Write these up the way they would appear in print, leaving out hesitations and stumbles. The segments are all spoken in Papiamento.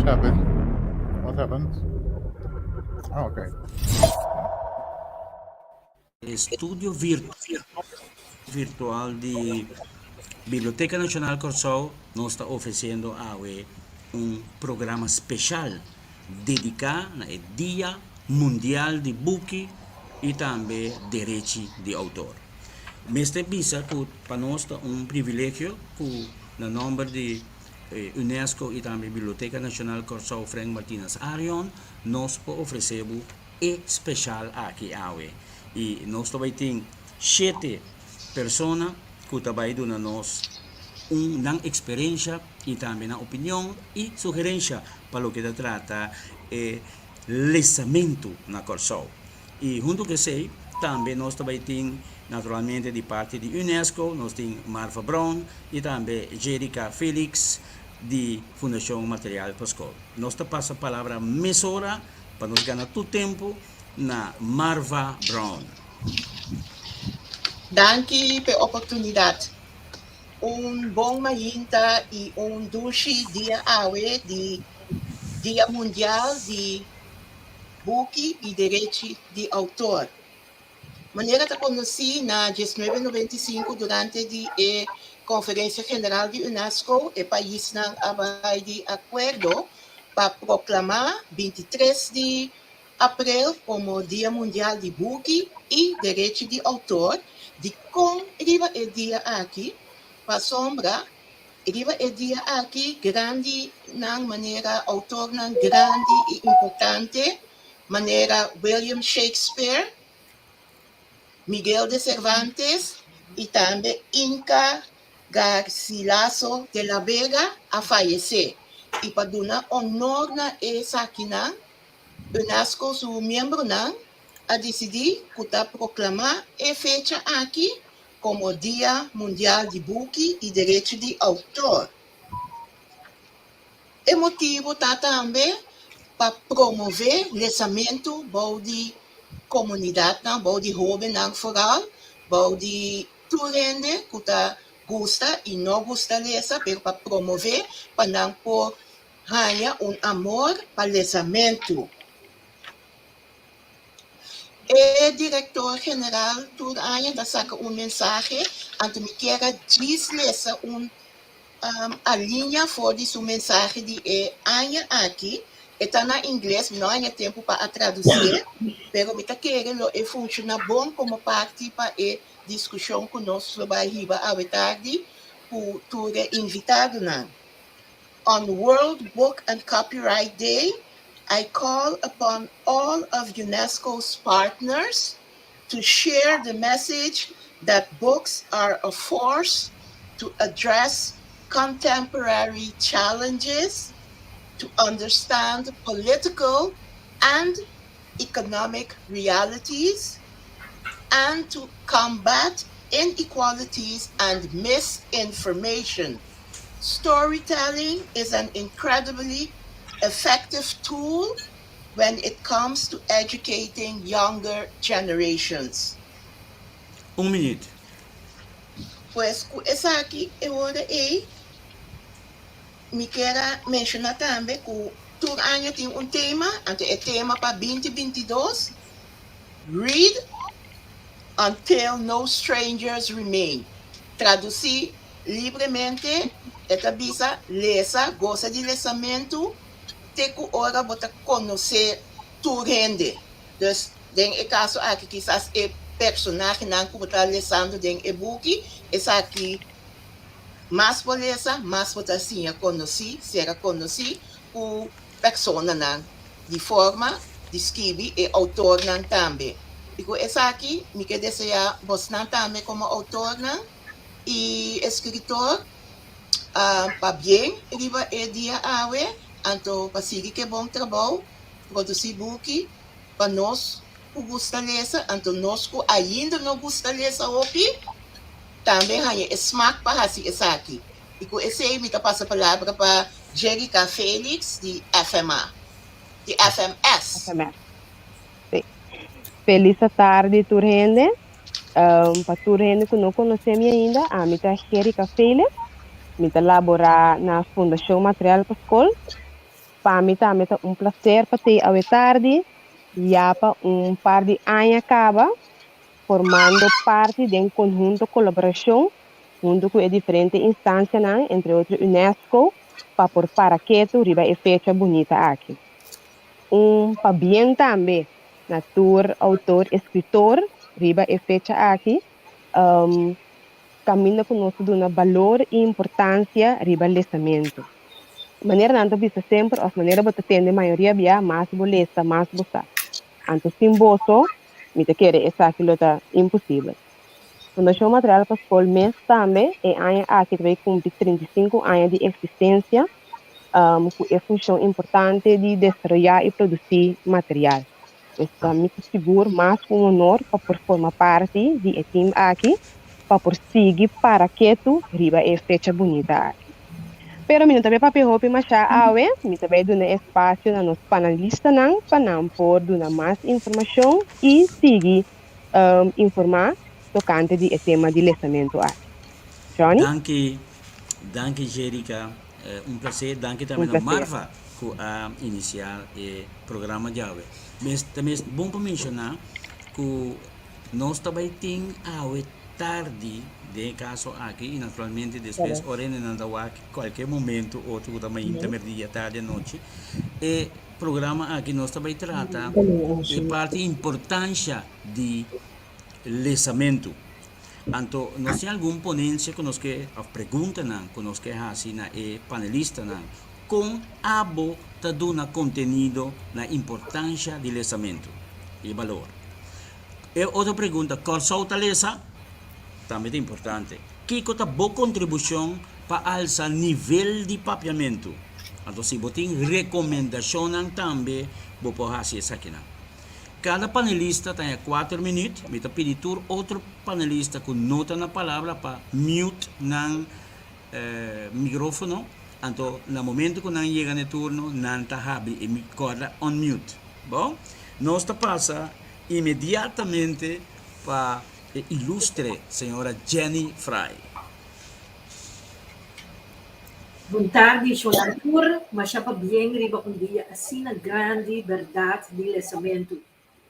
Happened? What happened? Oh, okay. Estudio virtual di Biblioteka Nashonal Kòrsou, nos ta ofresiendo awe un programa spesial dediká na e Dia Mundial di Buki i tambe Derechi di Outor. Mester bisa ku pa nos ta un privilegio ku na nòmber di UNESCO i tambe Biblioteka Nashonal Kòrsou Frank Martinus Arion nos por ofresé bo e spesial aki awe. I nos ta bai tin shete persona ku ta bai duna nos un nan eksperensha i tambe nan opinion i sugerensha pa loke ta trata e lesamentu na Kòrsou. I huntu ku esei tambe nos ta bai tin naturalmente di parti di UNESCO nos tin Marva Brown i tambe Jerika Felix di Fundashon Material pa Skol. Nos ta pasa palabra mesora pa nos gana tur tempu na Marva Brown. Danki pa e oportunidat. Un bon mainta i un dushi dia awe di Dia Mundial di Buki i Derechi di Outor. Manera ta konosí, na 1995, durante di e Konferensia General di UNESCO, e paisnan a bai di akuerdo pa proklamá 23 di aprel komo Dia Mundial di Buki i Derechi di Outor. Dikon riba e dia aki? Pasobra riba e dia aki grandinan manera outornan grandi i importante manera William Shakespeare, Miguel de Cervantes i tambe Inca Garcilaso de la Vega a fayesé. I pa duna honor na esakinan, UNESCO su miembronan a disidí ku ta proklamá e fecha aki komo Dia Mundial di Buki i Derechi di Outor. E motibu ta tambe pa promové lesamentu bou di komunidatnan, bou di hóbennan foral, bou di tur hende ku ta gusta i no gusta lesa, pero pa promové pa nan por haña un amor pa lesamentu. E direktor general tur aña ta saka un mensahe, anto mi kier a djis lesa un alinea for di su mensahe di e aña aki. E ta na ingles, mi no haña tempu pa a tradusí, pero mi ta kere lo e funshoná bon komo parti pa e diskushon ku nos lo bai hiba awe tardi ku tur e invitadonan. "On World Book and Copyright Day, I call upon all of UNESCO's partners to share the message that books are a force to address contemporary challenges, to understand political and economic realities, and to combat inequalities and misinformation. Storytelling is an incredibly effective tool when it comes to educating younger generations." Un minüt. Pues ku esaki e ora ei mi ke menshoná tambe ku tur aña tin un tema, anto e tema pa 2022, "Read Until No Strangers Remain". Tradusí libremente, e ta bisa lesa, gosa di lesamentu, te ku ora bo ta konosé tur hende. Dus, den e kaso aki, kisas e personahenan ku bo ta lesando den e buki, esaki mas bo lesa, mas bo ta siña konosí, sera konosí ku personanan di forma di skibi e outornan tambe. I ku esaki, mi ke deseá bosnan tambe komo outornan i eskritor pabien riba e dia awe, anto pa sigui ku bon trabou, produsí buki pa nos ku gusta lesa, anto nos ku ainda no gusta lesa hopi, tambe haña e smak pa hasi esaki. I ku esei mi ta pasa palabra pa Jerika Felix di FMA, di FMS. FMS. Si. Felis tardi, tur hende. Pa tur hende ku no konosé mi ainda, ami ta Jerika Felix. Mi ta laborá na Fundashon Material pa Skol. Pa mi tambe ta un placer pa tei awe tardi, ya pa un par di aña caba, formando parti den conhunto colaboracion hunto cu e diferente instancianan, entre otro UNESCO, pa por para ketu riba e fecha bunita aki. Un pabien tambe na tur autor escritor riba e fecha aki, caminda cu nos ta duna balor y importancia riba lesamento. Manera nan ta bisa semper of manera bo ta tende mayoria bia, mas bo lesa, mas bo sa. Anto sin boso, mi ta kere esaki lo ta imposibel. Fundashon Material pa Skol mes tambe e aña aki ta bay cumpli 35 aña di existencia cu e funcion importante di desaroya y produci material. Pues pa mi ta sigur mas cu un honor pa por forma parti di e team aki pa por sigui para ketu riba e fecha bunita aki. Pero mi no ta bay papia hopi masha awe, mi ta bay duna espacio na nos panelistanan pa nan por duna mas informacion y sigui informa tocante di e tema di lesamento aki. Johnny? Danki, danki Jerica. Un placer. Danki tambe na Marva cu a inicia e programa djawe. Mes ta mes bon pa menciona cu nos ta bay tin awe tardi den e caso aki y naturalmente despues ora hendenan ta wak cualkier momento otro cu ta mainta, merdia, tardi, anochi e programa aki nos ta bay trata e parti importancia di lesamentu. Anto nos tin algun ponencia ku nos ke òf preguntanan ku nos ke hasi na e panelistanan. Kon abo ta duna kontenido na importansha di lesamentu i balor? E otro pregunta, Kòrsou ta lesa? Tambe ta importante. Kiko ta bo kontribushon pa alsa nivel di papiamentu? Anto si bo tin rekomendashonnan tambe bo por hasi esakinan. Kada panelista ta haña kuater minüt. Mi ta pidi tur otro panelista ku no ta na palabra pa mute nan micrófono. Anto na momento ku nan yega na e turno nan ta habri e kòrda unmute. Bon, nos ta pasa inmediatamente pa e ilustre señora Jenny Fry. Bon tardi shon tur, masha pabien riba un dia asina grandi bèrdat di lesamentu.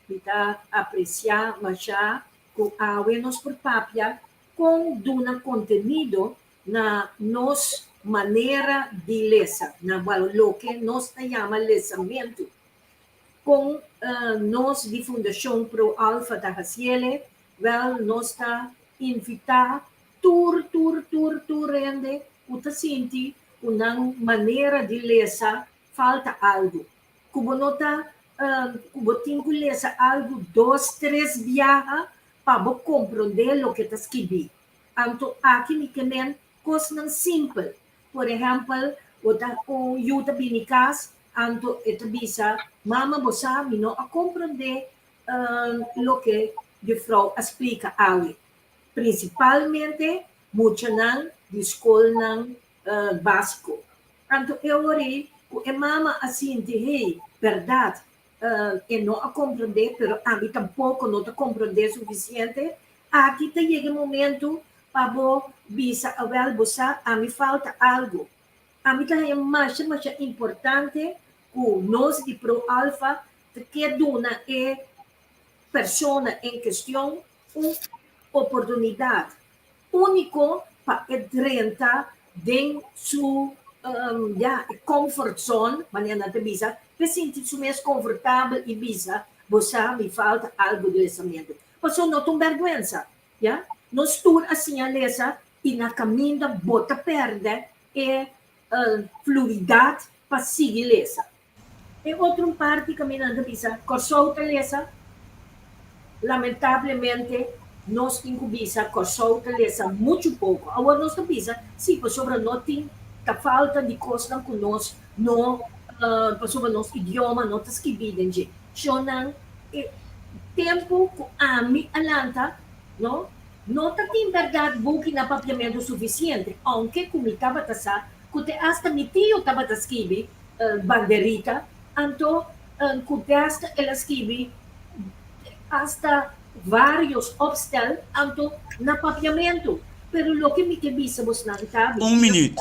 Mi ta apresiá masha ku awe nos por papia kon duna kontenido na nos manera di lesa, na loke nos ta yama lesamentu. Kon nos di Fundashon Pro Alfa ta hasiele? Wèl nos ta invitá Tur, tur, tur, tur hende ku ta sinti ku nan manera di lesa falta algu. Ku bo no ta, ku bo tin ku lesa algu dos, tres biaha pa bo komprondé loke ta skibí. Anto aki mi ke men kosnan simpel. Por ehèmpel, bo ta un yu ta bini kas, anto e ta bisa, Mama, bo sa mi no a komprondé loke jufrou a splika awe. Prinsipalmente muchanan di skolnan básiko. Anto e ora ei ku e mama a sinti, hey, bèrdat, e no a komprondé, pero ami tampoko no ta komprondé sufisiente, aki ta yega e momentu pa bo bisa, awèl, bo sa, ami falta algu. Ami ta haña masha masha importante ku nos di Pro Alfa ta ke duna e persona en kestion un oportunidat úniko pa e drenta den su ya e comfort zone, manera nan ta bisa, pa e sinti su mes konfortabel i bisa, Bo sa mi falta algu di lesamentu. Pasobra no ta un bèrgwensa, ya. Nos tur a siña lesa i na kaminda bo ta pèrdè e fluidat pa sigui lesa. E otro un parti kaminda nan ta bisa Kòrsou ta lesa, lamentablemente nos tin ku bisa Kòrsou ta lesa muchu poko. Awor nos ta bisa si pasobra no tin ta falta di kosnan ku nos no pasobra nos idioma no ta skibí den dje. Shonnan e tempu ku ami a lanta no no ta tin bèrdat buki na papiamentu sufisiente ounke ku mi tabata sa ku te asta mi tio tabata skibi banderita, anto ku te asta el a skibi asta varios opstel anto na papiamentu. Pero loke mi ke bisa bosnan ta, Un minuut.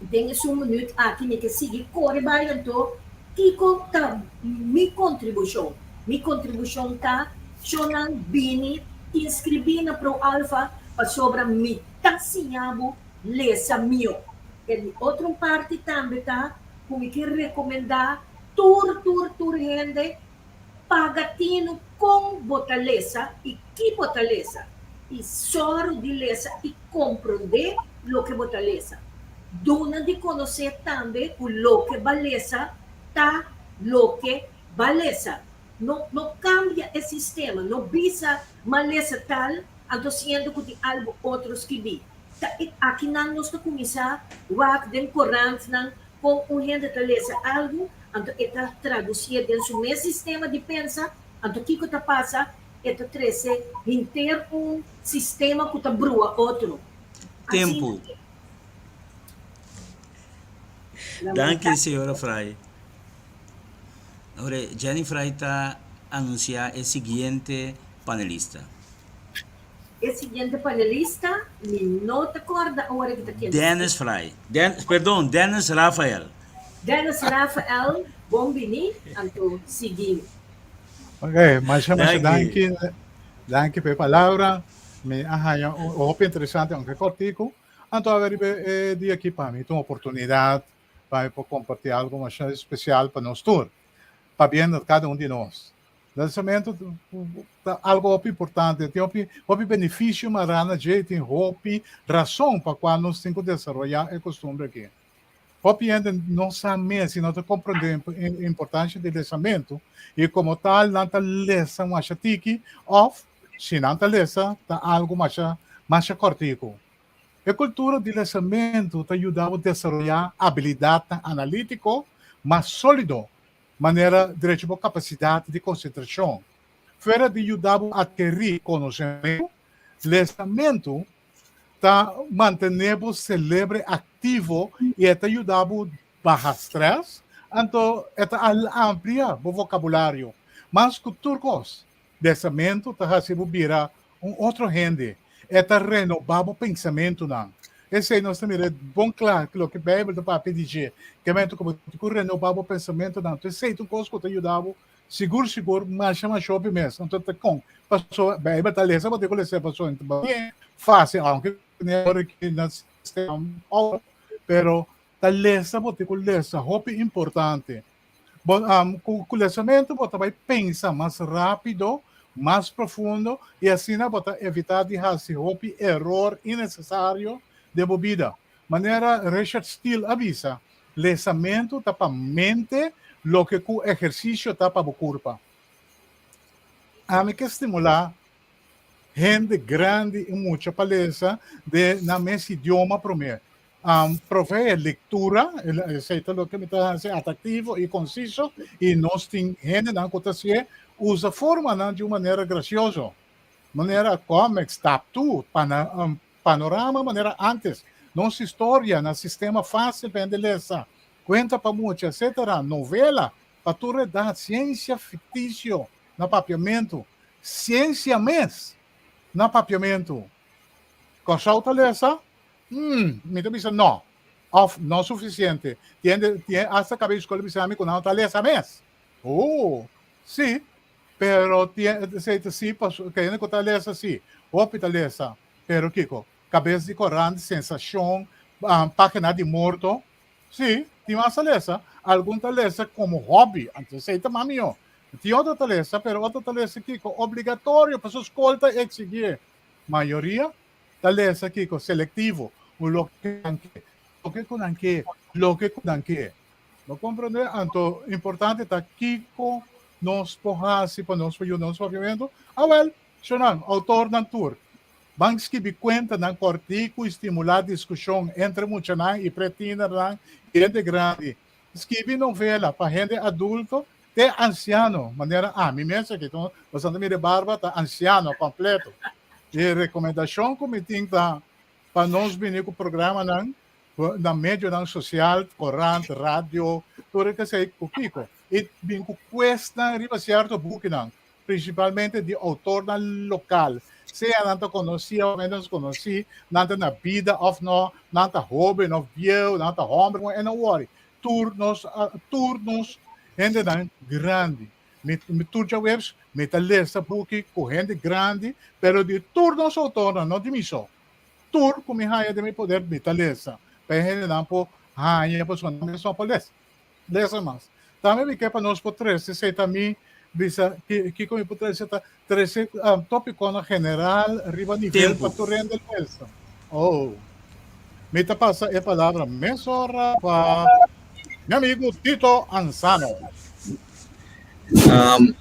Den esun minuut aki mi ke sigui kore bai anto kiko ta mi kontribushon? Mi kontribushon ta shonnan bini inskribí na Pro Alfa pasobra mi ta siña bo lesa mihó. E di otro parti tambe ta ku mi ke rekomendá tur tur tur hende paga tinu kon bo ta lesa i ki bo ta lesa i sòru di lesa i komprondé loke bo ta lesa. Duna di konosé tambe ku loke ba lesa ta loke ba lesa. No no kambia e sistema, no bisa m'a lesa tal anto siendo ku tin algu otro skibí. Ta e akinan nos ta kuminsá wak den korantnan Kon un hende ta lesa algu, anto e ta tradusié den su mes sistema di pensa, anto kiko ta pasa? E ta trese henter un sistema ku ta brua otro. Asina Tempu. Danki señora Fry. Ahora Jenny Fry ta anunsiá e siguiente panelista. E siguiente panelista, mi no ta corda awor aki ta ken. Dennis Fry. Den, perdon, Dennis Rafael. Dennis Rafael, bon bini, anto sigui. Ok, masha masha danki. Danki pa e palabra. Mi a haña un hopi interesante, aunke cortico. Anto a riba e dia aki pa mi ta un oportunidad pa mi por comparti algo masha especial pa nos tur. Pabien na cada un di nos. Lanzamento ta algo hopi importante, tin hopi hopi beneficio mará na dje i tin hopi rason pa kua nos tin ku desaroyá e kostumbre aki. Hopi hende no sa mes i no ta komprendé e importansha di lesamentu i komo tal nan ta lesa masha tiki òf si nan ta lesa ta algu masha masha kòrtiku. E kultura di lesamentu ta yuda bo desaroyá abilidatnan analítiko mas sólido manera drecha bo kapasidat di konsentrashon. Fuera di yuda bo atkerí konosementu, lesamentu ta mantené bo selebre aktivo i e ta yuda bo baha strès, anto e ta amplia bo vokabulario. Mas ku tur kos, lesamentu ta hasi bo bira un otro hende, e ta renobá bo pensamentunan. Esei nos ta mira bon kla loke Beibel ta papia di dje, kementu ku bo tin ku renobá bo pensamentunan. Anto esei ta un kos ku ta yuda bo sigur sigur masha masha hopi mes. Anto ta kon? Pasobra Beibel ta lesa bo tin ku lesa pasobra ta bien fásil, aunke ora ki na sistema pero ta lesa bo tin ku lesa hopi importante. Bo, um, ku, ku lesamentu bo ta bai pensa mas rápido, mas profundo i asina bo ta evitá di hasi hopi eror innesesario den bo bida. Manera Richard Steele a bisa, lesamentu ta pa mente loke ku ehersisio ta pa bo kurpa. Ami ke stimulá hende grandi i mucha pa lesa den nan mes idioma promé. Provee lectura, esei ta loke mi ta hasi atractivo y conciso y nos tin hendenan cu ta hacié usa formanan di un manera gracioso, manera comics, taptu, panorama manera antes, nos historia na sistema facil pa hende lesa, cuenta pa mucha, etcetera, novela pa tur edad, ciencia ficticio na papiamento, ciencia mes na papiamento. Kòrsou ta lesa? Hmm, mi ta bisa no. Of no sufisiente. Tin hende, tin hasta kab'e di skol a bisa mi ku nan no ta lesa mes. Oh, si, pero tin esei ta si paso ke hende ku ta lesa si, hopi ta lesa, pero kiko? Kabes di korant, sensashon, página di morto, si, tin mas ta lesa. Algun ta lesa komo hòbi, anto esei ta mas mihó. Tin otro ta lesa, pero otro ta lesa kiko? Obligatorio, pasobra skol ta eksigié. Mayoria ta lesa kiko selektivo, un loke nan ke, loke ku nan ke, loke ku nan ke. Bo komprondé? Anto importante ta kiko nos por hasi pa nos por yuda nos papiamentu. Awèl, shonnan, outornan tur, ban skibi kuentanan kòrtiku i stimulá diskushon entre muchanan i pretienernan i hende grandi. Skibi novela pa hende adulto te ansiano, manera ami mes aki, bastante mira e barba ta ansiano kompleto. E rekomendashon ku mi tin ta pa nos bini ku programanan na medionan sosial, korant, radio, tur e kesei ku kiko. I bin ku kuesnan riba sierto bukinan. prinsipalmente di outornan lokal, sea nan ta konosí òf ménos konosí, nan ta na bida òf no, nan ta hóben òf bieu, nan ta hòmber òf muhé, e no wòri. Tur nos, tur nos hendenan grandi. Mi, mi tur djaweps mi ta lesa buki ku hende grandi, pero di tur nos outornan, no di mi so. Tur ku mi haña den mi poder mi ta lesa, pa e hendenan por haña pasobra nan mes no por lesa. Lesa mas. Tambe mi ke pa nos por trese, esei ta mi bisa, kiko mi por trese ta trese tópikonan general riba nivel pa Tempu. tur hende lesa. Oh. Mi ta pasa e palabra mesora pa mi amigu Tito Ansano.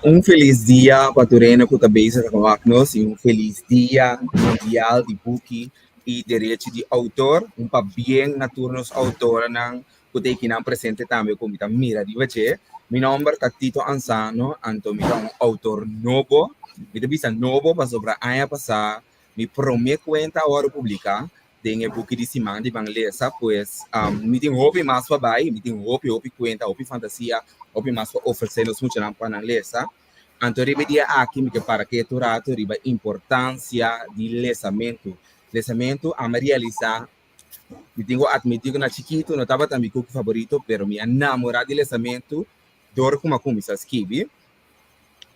Un felis dia pa tur hende ku ta bezig ta wak nos i un felis dia mundial di buki i derechi di outor. Un pabien na tur nos outoranan ku ta ekinan presente tambe ku mi ta mira riba dje. Mi nòmber ta Tito Ansano, anto mi ta un outor nobo. Mi ta bisa nobo pasobra aña pasá mi promé kuenta a wòrdu publiká den e buki di siman di Ban Lesa. Pues mi tin hopi mas pa bai, mi tin hopi hopi kuenta, hopi fantasia, hopi mas pa ofresé nos muchanan pa nan lesa. Anto riba e dia aki mi ke para ketu ratu riba importansia di lesamentu. Lesamentu a mi realisá Mi tin ku atmití ku na chikitu no tabata mi kuki faborito, pero mi a namorá di lesamentu dor ku mi a kuminsá skibi.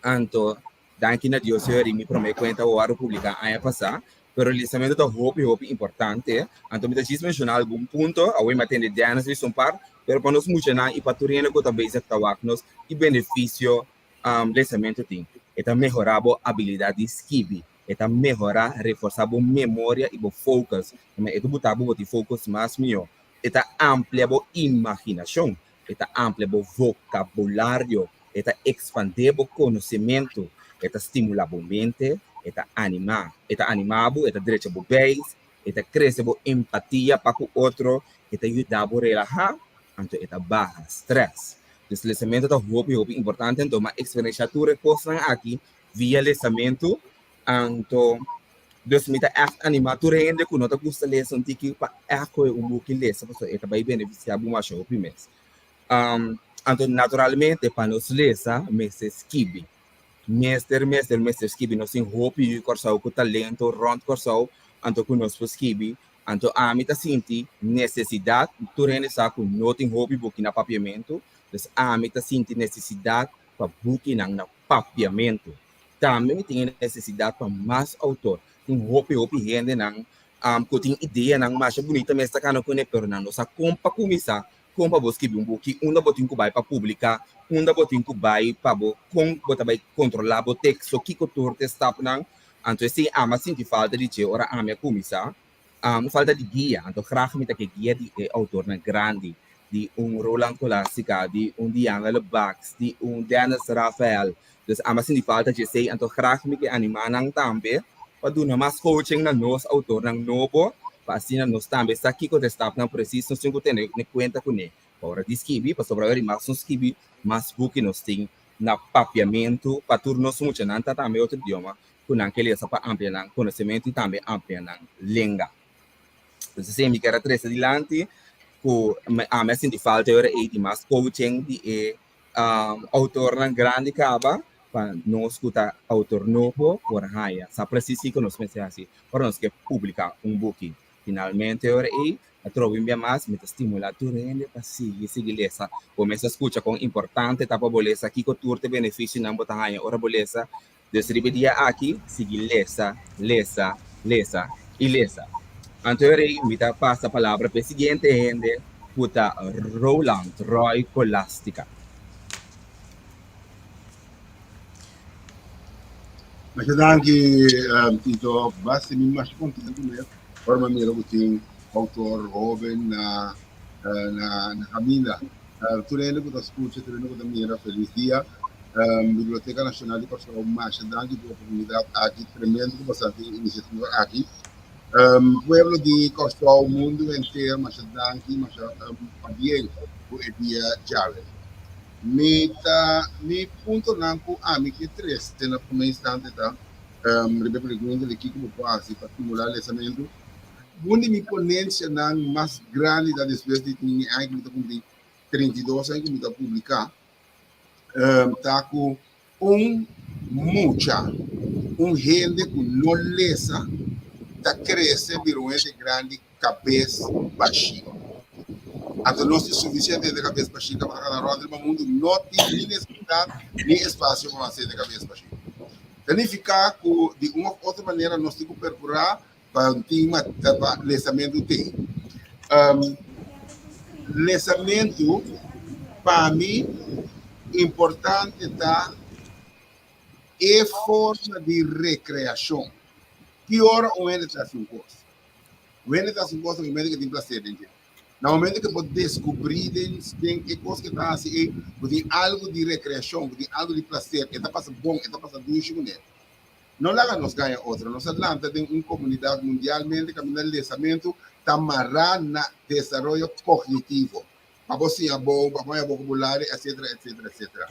Anto, danki na Dios yo mi promé kuenta a wòrdu publiká aña pasá. Pero lesamentu ta hopi, hopi importante. Anto mi ta djis menshoná algun punto. Awor mi a tende Dennis bisa un par, pero pa nos muchanan i pa tur hende ku ta bezig ta wak nos ki benefisio lesamentu tin. E ta mehorá bo abilidat di skibi. E ta mehorá, reforsá bo memoria i bo focus. Kema e ta buta bo bo tin focus mas mihó. E ta amplia bo imaginashon. E ta amplia bo vokabulario. E ta ekspandé bo konosementu. E ta stimulá bo mente. E ta animá. E ta animá bo, e ta drecha bo beis. E ta krese bo empatia pa ku otro. E ta yuda bo relahá. Anto e ta baha strès. Dus lesamentu ta hopi hopi importante. Anto mi a eksperenshá tur e kosnan aki via lesamentu. Anto, dus mi ta ègt animá tur hende ku no ta gusta lesa un tiki pa ègt kohe un buki lesa pasobra e ta bai benefisiá bo masha hopi mes. Anto, naturalmente pa nos lesa mester skibi. Mester, mester, mester skibi. Nos tin hopi yu Kòrsou ku talento rònt Kòrsou, anto ku nos por skibi. Anto ami ta sinti nesesidat, tur hende sa ku no tin hopi buki na papiamentu, dus ami ta sinti nesesidat pa bukinan na papiamentu. Tambe mi tin e nesesidat pa mas outor. Tin hopi hopi hendenan ku tin ideanan masha bunita mes ta kana kuné, pero nan no sa kon pa kuminsá, kon pa bo skibi un buki, unda bo tin ku bai pa publiká, unda bo tin ku bai pa bo kon bo ta bai kontrolá bo teksto, kiko tur ta e stapnan. Anto esei ami a sinti falta di dje ora ami a kuminsá. Un falta di guia, anto graag mi ta ke guia di e outornan grandi, di un Roland Colastica, di un Diana Lebacs, di un Dennis Raphael. Dus ami a sinti falta dje esei, anto graag mi ke anima nan tambe pa duna mas coaching na nos outornan nobo, pa asina nos tambe sa kiko ta e stapnan presis nos tin ku tene kuenta kuné pa ora di skibi, pasobra ora di mas nos skibi, mas buki nos tin na papiamentu pa tur nos muchanan ta tambe otro idioma ku nan ke lesa pa amplia nan konosementu i tambe amplia nan lenga. Entonces esei mi kier a trese dilanti ku ami a sinti falta e ora ei di mas coaching di e outornan grandi kaba pa nos ku ta outor nobo por haña sa presis kiko nos mester hasi ora nos ke publiká un buki. Finalmente e ora ei atrobe un bia mas mi ta stimulá tur hende pa sigui sigui lesa. Bo mester skucha kon importante ta pa bo lesa, kiko tur ta e benefisionan bo ta haña ora bo lesa. Dus riba e dia aki, sigui lesa, lesa, lesa i lesa. Anto e rei mi ta pasa palabra pa e siguiente hende ku ta Roland Roy Colastica. Masha danki Tito, basta mi masha kontentu mes ora mi a mira ku tin outor hoben na na kaminda. Tur hende ku ta skucha, tur hende ku ta mira, felis dia. Biblioteka Nashonal di Kòrsou masha danki pa e oportunidat aki, tremendo ku boso a tin e inisiativa aki. Pueblo di Kòrsou, mundu henter masha danki, masha pabien ku e dia djawe. Mi ta mi puntonan ku ami ke trese na promé instante ta riba e pregunta di kiko bo por hasi pa stimulá lesamentu. Un di mi ponensianan mas grandi ta despues di tin e aña ku mi ta kumpli 32 aña ku mi ta publiká, ta ku un Mucha, un hende ku no lesa ta krese bira un hende grandi kabes bashí. Anto nos tin sufisiente hende kabes bashí kaba ta kana rònt riba mundu, no tin ni nesesidat ni espasio pa mas hende kabes bashí. Ta nifiká ku di un òf otro manera nos tin ku perkurá pa tin pa lesamentu tin. Lesamentu pa mi importante ta e forma di rekreashon. Ki ora un hende ta hasi un kos? Un hende ta hasi un kos na momento ke tin plaser den dje. Na momento ke bo deskubrí den den e kos ke ta hasi ei, bo tin algu di rekreashon, bo tin algu di plaser, e ta pasa bon, e ta pasa dushi kuné. No laga nos gaña otro. Nos a lanta den un komunidat mundialmente kaminda lesamentu ta mará na desaroyo kognitivo. Pa bo siña bon, pa bo haña bokabulario, etcetera, etcetera, etcetera.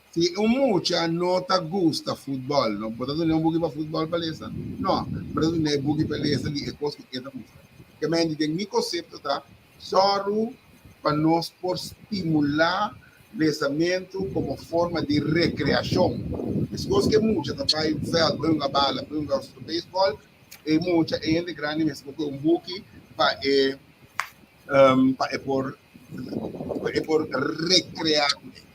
Si un mucha no ta gusta futbòl, no bo ta dun'é un buki pa futbòl pa lesa? No, bo ta dun'é e buki pa lesa di e kos ku e ta gusta. Kemendi den mi konsepto ta Sòru pa nos por stimulá lesamentu komo forma di rekreashon. Meskos ku e mucha ta bai vèlt bai hunga bala, bai hunga beisbòl, e mucha, e hende grandi mester por kohe un buki pa e pa e por pa e por rekreá kuné.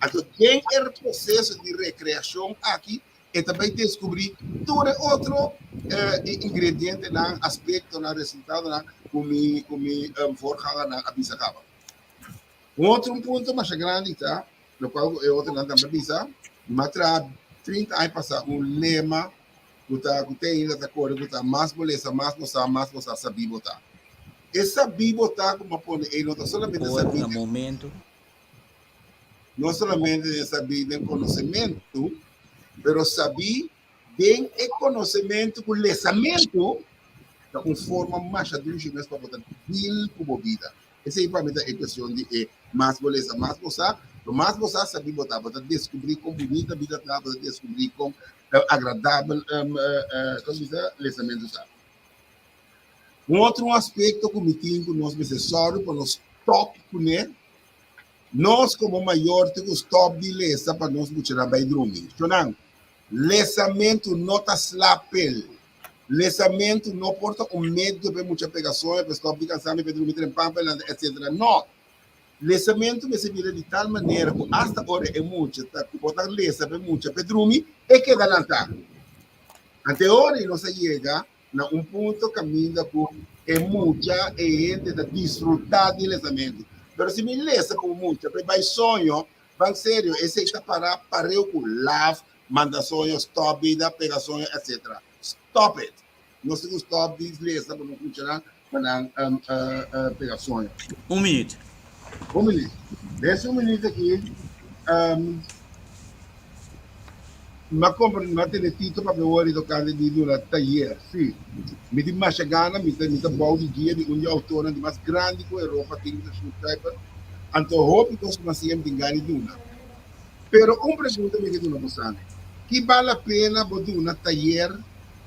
Anto den e proseso di rekreashon aki E ta bai deskubrí tur e otro ingredientenan, aspektonan, resultadonan ku mi ku mi voorgangernan a bisa kaba. Un otro punto masha grandi ta, lokual ku e otronan tambe a bisa, mi a traha 30 aña pasá un lema ku ta ku te ainda ta kore ku ta mas bo lesa, mas bo sa, mas bo sa sabí bo ta. E sabí bo ta ku mi a pone ei no ta solamente Ora sabí na momento. No solamente den sabí den konosementu, pero sabí den e konosementu ku lesamentu ta un forma masha dushi mes pa bo ta deal ku bo bida. Esei pa mi ta e kuestion di e mas bo lesa, mas bo sa, lo mas bo sa, sabí bo ta. Bo ta deskubrí kon bunita bida ta, bo ta deskubrí kon agradabel kon bisa lesamentu ta. Un otro aspekto ku mi tin ku nos mester sòru pa nos stòp kuné Nos komo mayor tin ku stòp di lesa pa nos muchanan bai drumi. Shonnan, lesamentu no ta slapel. Lesamentu no por ta un medio pa e mucha pega soño, pa e stòp di kansami, pa e drumi trempan, pa e lanta, etsetera. No! Lesamentu mester bira di tal manera ku asta ora e mucha ta ku bo ta lesa pa e mucha pa e drumi, e keda lantá. Ante ora i nos a yega na un punto kaminda ku e mucha, e hende ta disfrutá di lesamentu. Pero si mi lesa ku un mucha pa e bai soño, ban serio, esei ta pará pareu ku laf, manda soño, stòp bida, pega soño, etsetera. Stop it! Nos tin ku stòp di lesa pa nos muchanan pa nan pega soño. Un minuut. Un minuut. Des un minuut aki, Mi a compra, mi a tene Tito papia wori tocante di duna tayer. Sí, mi tin masha gana, mi ta, mi ta bou di guia di un di autornan di mas grandi cu Europa tin, cu ta Sjoerd Kuyper. Anto hopi cos cu mi a siña mi tin gana di duna. Pero un pregunta mi ke duna bosan, ki bal la pena bo duna tayer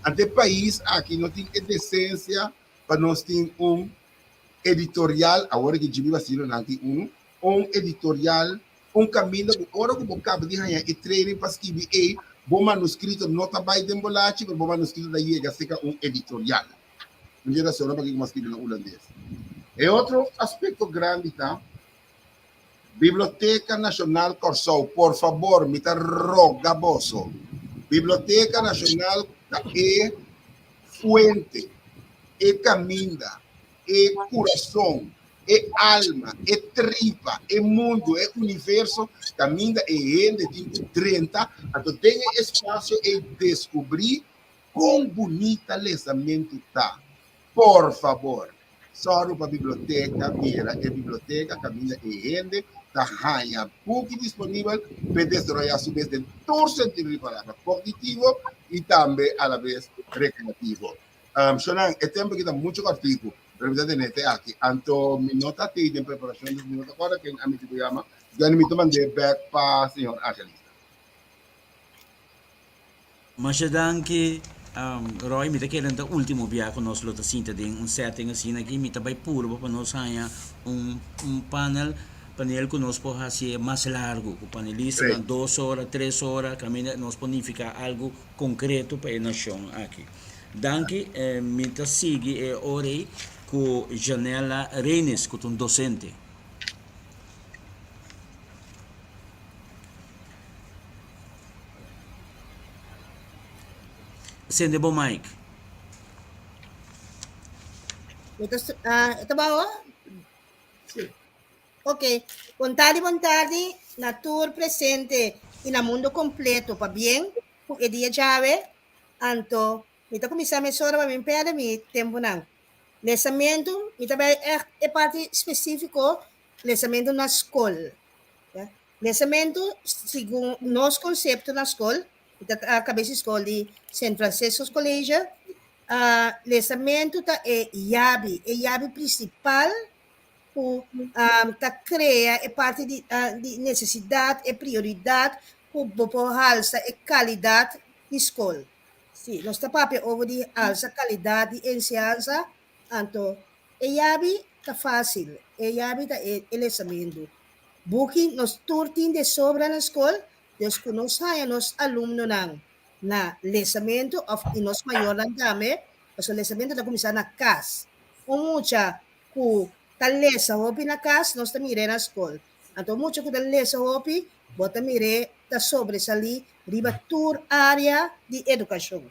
ante e pais aki no tin e decencia pa nos tin un editorial, awor ki Jimmy Bacino nan tin unu, un editorial Un kaminda ku ora ku bo kaba di haña e training pa skibi ei, bo manuskrito no ta bai den bo lachi, pero bo manuskrito ta yega serka un editorial. Un di e rasonnan pakiko mi a skibi na hulandes. E otro aspekto grandi ta Biblioteka Nashonal Kòrsou, por fabor mi ta roga boso, Biblioteka Nashonal ta e fuente, e kaminda, e kurason, e alma, e tripa, e mundu, e universo kaminda e hende tin ku drenta, anto den e espasio ei deskubrí kon bunita lesamentu ta. Por fabor, sòru pa biblioteka bira e biblioteka kaminda e hende ta haña buki disponibel pa e desaroyá su mes den tur sentido di palabra, kognitivo i tambe alabes rekreativo. Shonnan, e tempu aki ta muchu kòrtiku, pero mi ta tene te aki. Anto mi no ta tei den preparashon, dus mi no ta kòrda ken a mi tin ku yama. Gani mi ta mand'é bèk pa señor Angelista. Masha danki, Roy. Mi ta kere ta ultimo bia ku nos lo ta sinta den un setting asina aki. Mi ta bai purba pa nos haña un panel. panel ku nos por hasié mas largu, ku panelistanan dos ora, tres ora, kaminda nos por nifiká algu konkreto pa e nashon aki. Danki, mi ta sigui e ora ei ku Janella Reynes ku ta un dosente. Sende bo mic. Mi ta, ah, e ta baho? Sí. Ok. Bon tardi, bon tardi na tur presente i na mundo completo. Pabien ku e dia djawe. Anto, mi ta kuminsá mesora pa mi pèrdè mi tempunan. Lesamentu, mi ta bai ègt e parti spesífiko, lesamentu na skol. Ya. Lesamentu, segun nos konsepto na skol, mi ta kabes di skol di Sint Franciscus College, lesamentu ta e yabi, e yabi prinsipal ku ta krea e parti di di nesesidat, e prioridat ku bo por halsa e kalidat di skol. Si, nos ta papia over di alsa kalidat di enseñansa, anto e yabi ta fásil, e yabi ta e lesamentu. Buki nos tur tin de sobra na skol, dus ku nos haña nos alumnonan na lesamentu òf i nos mayornan tambe, pasobra lesamentu ta kuminsá na kas. Un mucha ku ta lesa hopi na kas, nos ta mir'é na skol. Anto un mucha ku ta lesa hopi, bo ta mir'é ta sobresalí riba tur área di edukashon.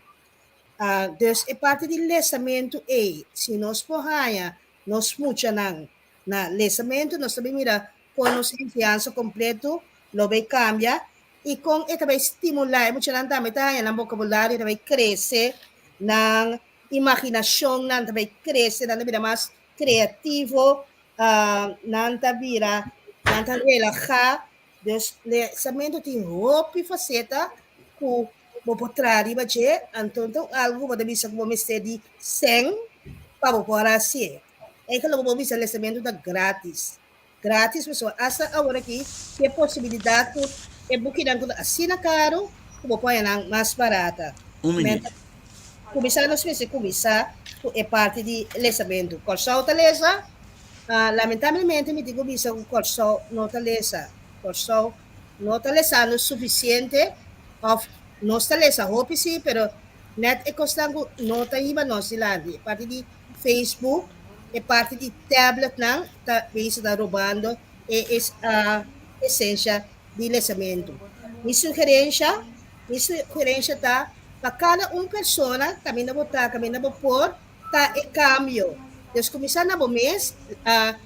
Dus e parti di lesamentu ei, si nos por haña nos muchanan na lesamentu, nos ta bin mira kon nos enseñansa kompleto lo bay kambia i kon e ta bay stimulá e muchanan tambe ta haña nan bokabulario ta bay krese, nan imaginashonnan ta bay krese, nan ta bira mas kreativo, nan ta bira, nan ta relahá. Dus lesamentu tin hopi faseta ku bo por traha riba dje, anto ta un algu ku bo ta bisa ku bo mester di sèn pa bo por hasié. Eigenlijk bo por bisa lesamentu ta gratis. Gratis pasobra asta awor aki tin e posibilidat ku e bukinan ku ta asina karu ku bo por haña nan mas barata. Un minuut. Kuminsá nos mester kuminsá ku e parti di lesamentu. Kòrsou ta lesa? Lamentablemente mi tin ku bisa ku Kòrsou no ta lesa. Kòrsou no ta lesando sufisiente òf nos ta lesa hopi sí, pero nèt e kosnan ku no ta hiba nos dilanti. E parti di Facebook, e parti di tabletnan ta bisa ta robando e esensha di lesamentu. Mi sugerensha, mi sugerensha ta pa kada un persona kaminda bo ta, kaminda bo por, ta e kambio. Dus kuminsá na bo mes a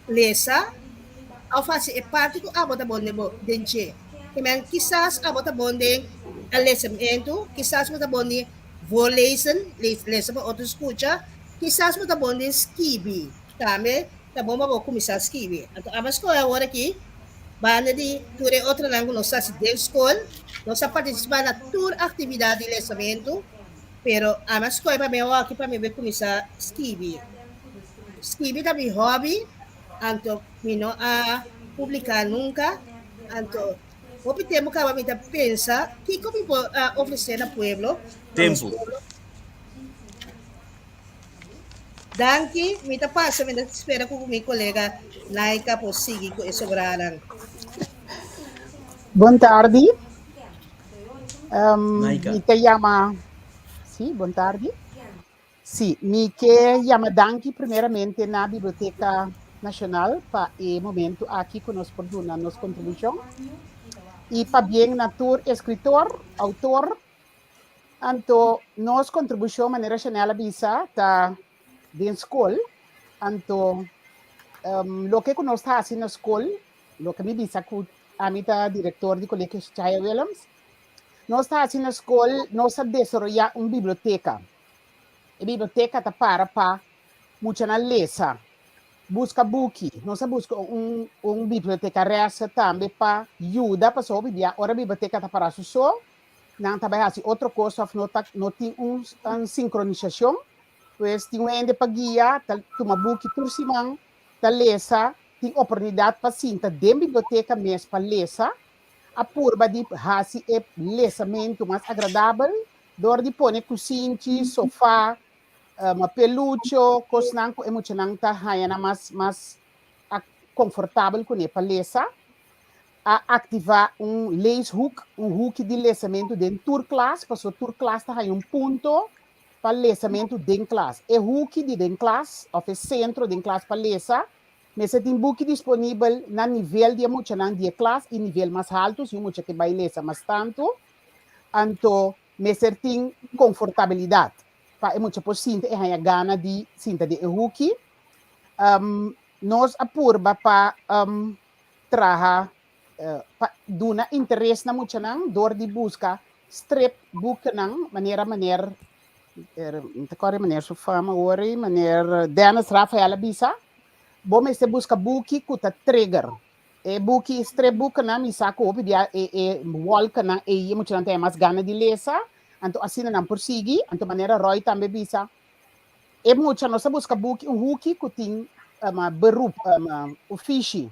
lesa òf hasi e parti ku abo ta bon den bo den dje. Kimen kisas abo ta bon den a lesamentu, kisas bo ta bon den voorlezen, lesa pa otro skucha, kisas bo ta bon den skibi tambe ta bon pa bo kuminsá skibi. Anto abo a skohe awor aki banda di tur e otronan ku nos ta hasi den skol, nos a partisipá na tur aktividat di lesamentu. Pero ami a skohe pa mi awor pa mi bai kuminsá skibi. Skibi ta mi hòbi, anto mi no a publiká nunka. Anto hopi tempu kaba mi ta pensa kiko mi por ofresé na pueblo, na nos Tempu. pueblo. Danki, mi ta pasa, mi ta spera ku mi kolega Naika por sigui ku e sobranan. Bon tardi. Um, Naika. mi ta yama, sí, bon tardi. Sí, mi ke yama danki primeramente na Biblioteca Nacional pa e momento aki ku nos por duna nos kontribushon. I pabien na tur eskritor, outor. Anto nos kontribushon, manera Chanel a bisa, ta den skol. Anto um, loke ku nos ta hasi na skol, loke mi bisa ku Ami ta direktor di Kolegio Chaya Willems. Nos ta hasi na skol, nos a desaroyá un biblioteka. E biblioteka ta para pa muchanan lesa, buska buki. Nos a buska un un bibliotekaresse tambe pa yuda, pasobra hopi bia ora biblioteka ta para su so, nan ta bai hasi otro kos òf no ta no tin un un sinkronisashon. Pues tin un hende pa guia, ta tuma buki tur siman, ta lesa, tin oportunidat pa sinta den biblioteka mes pa lesa, a purba di hasi e lesamentu mas agradabel dor di pone kusinchi, sofá, pelucho, kosnan ku e muchanan ta haña nan mas mas. konfortabel kuné pa lesa. A aktivá un leeshoek, un huki di lesamentu den tur klas, pasobra tur klas ta haña un punto pa lesamentu den klas. E huki di den klas òf e sentro den klas pa lesa mester tin buki disponibel na nivel di e muchanan di e klas i nivel mas haltu, si un mucha ke bai lesa mas tantu. Anto mester tin konfortabilidat pa e mucha por sinta i haña gana di sinta den e huki. Nos a purba pa traha pa duna interes na muchanan dor di buska strip boekennan manera meneer mi ta kòrda meneer su fama awor ei meneer Dennis Rafael a bisa bo mester buska buki ku ta trigger e buki strip boekennan mi sa ku hopi bia e e wolkennan ei e muchanan ta haña mas gana di lesa anto asina nan por sigui anto manera Roy tambe bisa E mucha nos a buska buki un huki ku tin beroep, ofishi.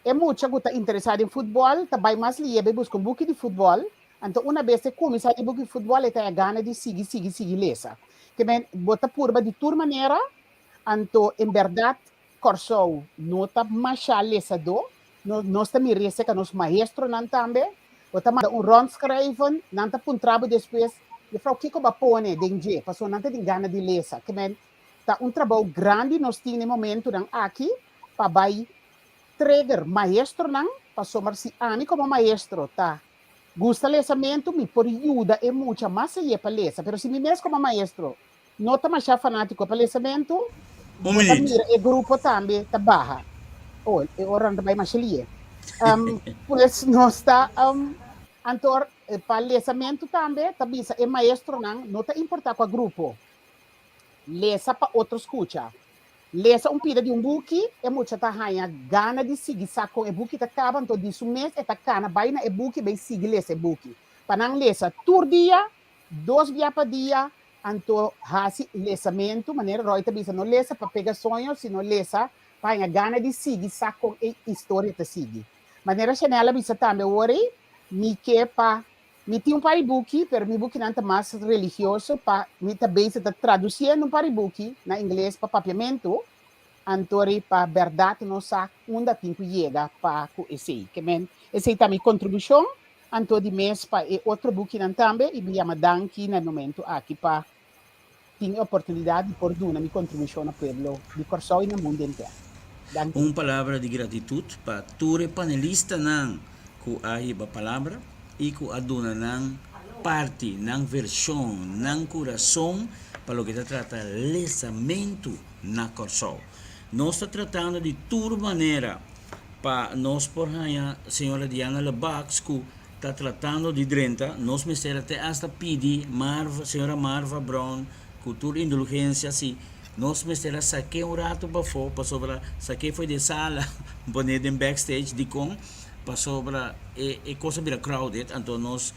E mucha ku ta interesá den futbòl ta bai mas liebe i buska un buki di futbòl, anto una bes e kuminsá di buki di futbòl e ta e gana di sigui sigui sigui lesa. Ke men bo ta purba di tur manera, anto en bèrdat Kòrsou no ta mashá lesadó, nos ta mira esei nos maestronan tambe, bo ta manda un rondschrijven, nan ta puntra bo despues, juffrouw kiko bo a pone den dje, pasobra nan ta tin gana di lesa. Ke men ta un trabou grandi nos tin na e momentunan aki pa bai trigger maestronan, pasobra si ami komo maestro ta gusta lesamentu mi por yuda e mucha mas ayé pa lesa, pero si mi mes komo maestro no ta masha fanátiko pa lesamentu, Un bo ta minuut. mira e grupo tambe ta baha. Oh, e ora ta bai masha lié. Um, pues nos ta um, antor eh, pa lesamentu tambe ta bisa e maestronan no ta importá kua grupo. Lesa pa otro skucha. Lesa un pida di un buki, e mucha ta haña gana di sigui sa kon e buki ta kaba, anto di su mes e ta kana bai na e buki bai sigui lesa e buki. Pa nan lesa tur dia, dos bia pa dia, Anto hasi lesamentu, manera Roy ta bisa, no lesa pa pega soño, sino lesa pa haña gana di sigui sa kon e historia ta sigui. Manera Chanel a bisa tambe awor ei, mi ke pa, mi tin un par di buki, pero mi bukinan ta mas religioso, pa mi ta bezig ta tradusiendo un par di buki na ingles pa papiamentu, anto rei pa bèrdat nos sa unda tin ku yega pa ku esei. Ke men, esei ta mi kontribushon. Anto di mes pa e otro bukinan tambe i mi yama danki na e momento aki pa tin e oportunidat di por duna mi kontribushon na pueblo di Kòrsou i na mundu henter. Danki. Un palabra di gratitut pa tur e panelistanan ku a hiba palabra i ku a duna nan parti, nan vershon, nan kurason pa loke ta trata lesamentu na Kòrsou. Nos ta tratando di tur manera Pa nos por haña señora Diana Lebacs cu ta tratando di drenta, nos mester a te hasta pidi Marva, señora Marva Brown cu tur indulgencia si nos mester a saque un rato pafo pasobra saque fo'i den sala pone den backstage dicon pasobra e e cos a bira crowded anto nos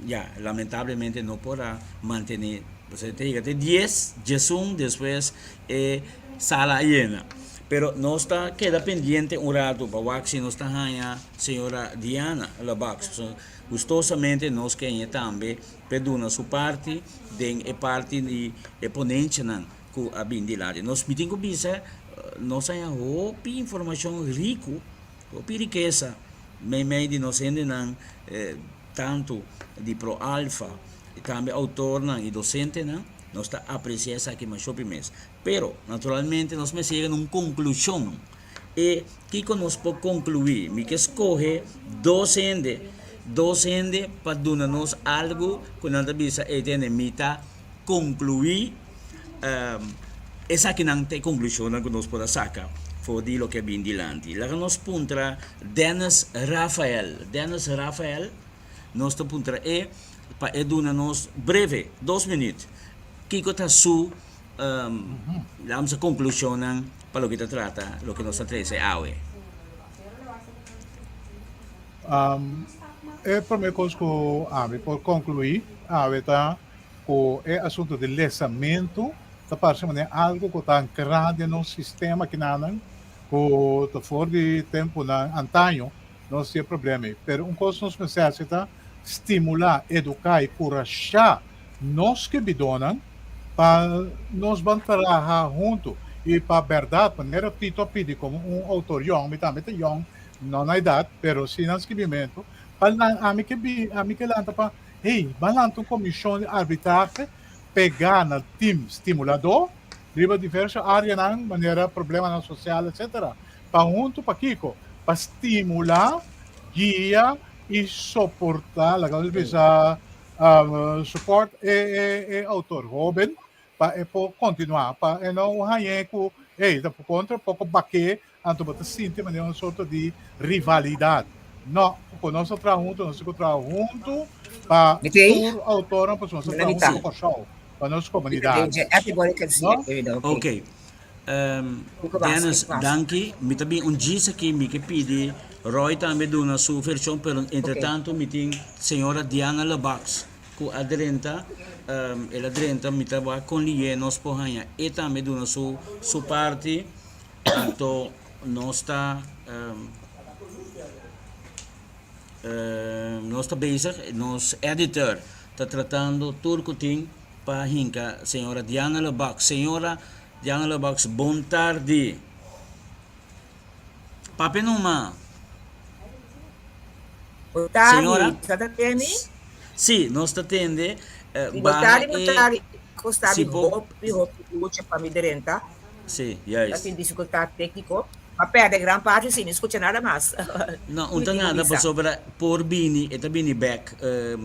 ya lamentablemente no por a mantene pasobra te yega te dies, diesun despues e sala a yena. Pero nos ta keda pendiente un rato pa wak si nos ta haña señora Diana Labax. Pasobra gustosamente nos ke hañ'e tambe p'e duna su parti den e parti di e ponenchanan ku a bin dilanti. Nos mi tin ku bisa nos haña hopi informashon riku, hopi rikesa meimei di nos hendenan tantu di Pro Alfa i tambe outornan i dosentenan. Nos ta apresia esaki masha hopi mes. Pero, naturalmente, nos mester yega na un konklushon. E kiko nos por konkluí? Mi ke skohe dos hende, dos hende pa duna nos algu ku nan ta bisa, ey tende, mi ta konkluí esakinan ta e konklushonnan ku nos por a saka for di loke a bin dilanti. Laga nos puntra Dennis Rafael. Dennis Rafael, nos ta puntra e pa e duna nos breve, dos minuut, kiko ta su Lams e konklushonnan pa loke ta trata loke nos ta trese awe. E promé kos ku ami por konkluí awe ta ku e asuntu di lesamentu ta parse manera algu ku ta ankrá den nos sistema kinanan ku ta for di tempunan antaño nos tin e problema ei. Pero un kos nos mester hasi ta stimulá, eduká i kurashá nos skibidónan pa nos ban traha huntu. i pa bèrdat manera Tito a pidi komo un outor yòn, mi tambe ta yòn, no na edat, pero si na skibimentu, pa nan ami ke bi ami ke lanta pa hey ban lanta un komishon di arbitrahe pegá na tim stimuladó riba diverso áreanan manera problemanan sosial etcetera pa huntu pakiko pa stimulá, guia i soportá laga nos bisa support e e e outor hóben pa e por kontinuá pa e no hañ'é ku hey ta kontra poko baké anto bo ta sinti manera un sorto di rivalidat. No, ku nos ta traha huntu nos tin ku traha huntu pa tur outornan pasobra nos ta traha huntu pa Kòrsou, pa nos komunidat. No? Ok. Dennis, danki. Mi ta bin un djis aki, mi ke pidi Roy tambe duna su vershon, pero entretanto mi tin señora Diana Lebacs ku a drenta, el a drenta, mi ta wak kon liye nos por haña e tambe duna su su parti, anto nos ta nos ta bezig, nos editor ta tratando tur ku tin pa hinka señora Diana Lebacs. Señora Diana Lebacs, bon tardi. Papia numa. Bon tardi, Señora. Sa ta tende? Sí, nos ta tende. Eh, bon tardi, bon tardi. Kosta mi hopi, hopi lucha pa mi drenta. Sí, juist. Ta tin dificultad técnico. Ma perde gran parti si, mi scucha nada mas. No, un ta nada pasobra por bini, e ta bini bek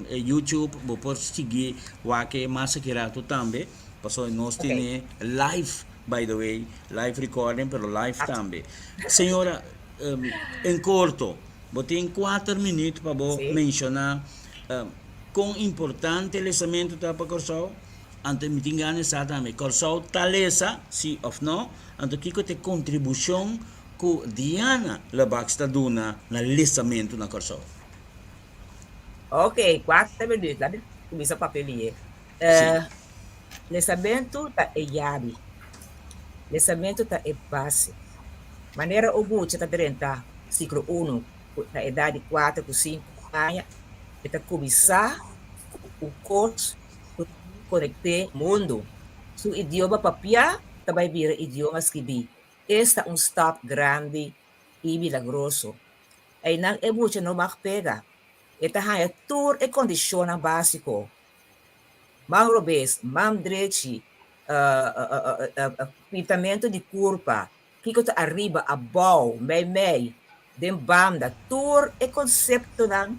e YouTube, bo por sigui wak e mas aki rato tambe, pasobra nos tene live by the way, live recording pero live tambe. Señora, en corto, bo tin kuater minuut pa bo menciona kon importante lesamento ta pa Kòrsou, anto mi tin gana di sa tambe, Kòrsou ta lesa, si of no? Anto kiko ta e kontribushon ku Diana Lebacs ta duna na lesamentu na Kòrsou? Ok, kuater minuut, laat mi kuminsá papia lihe. Lesamentu ta e yabi. Lesamentu ta e base. Manera un mucha ta drenta siklo unu na edat di kuater ku sinku aña, e ta kuminsá ku un kos ku ta konekt'é mundu. Su idioma papiá ta bai bira idioma skibí. Esta un stap grandi i milagroso. Einan e mucha no mag pega. E ta haña tur e kondishonnan básiko, man robes, man drechi, pintamentu di kurpa, kiko ta ariba, abou, meimei, den banda, tur e konseptonan,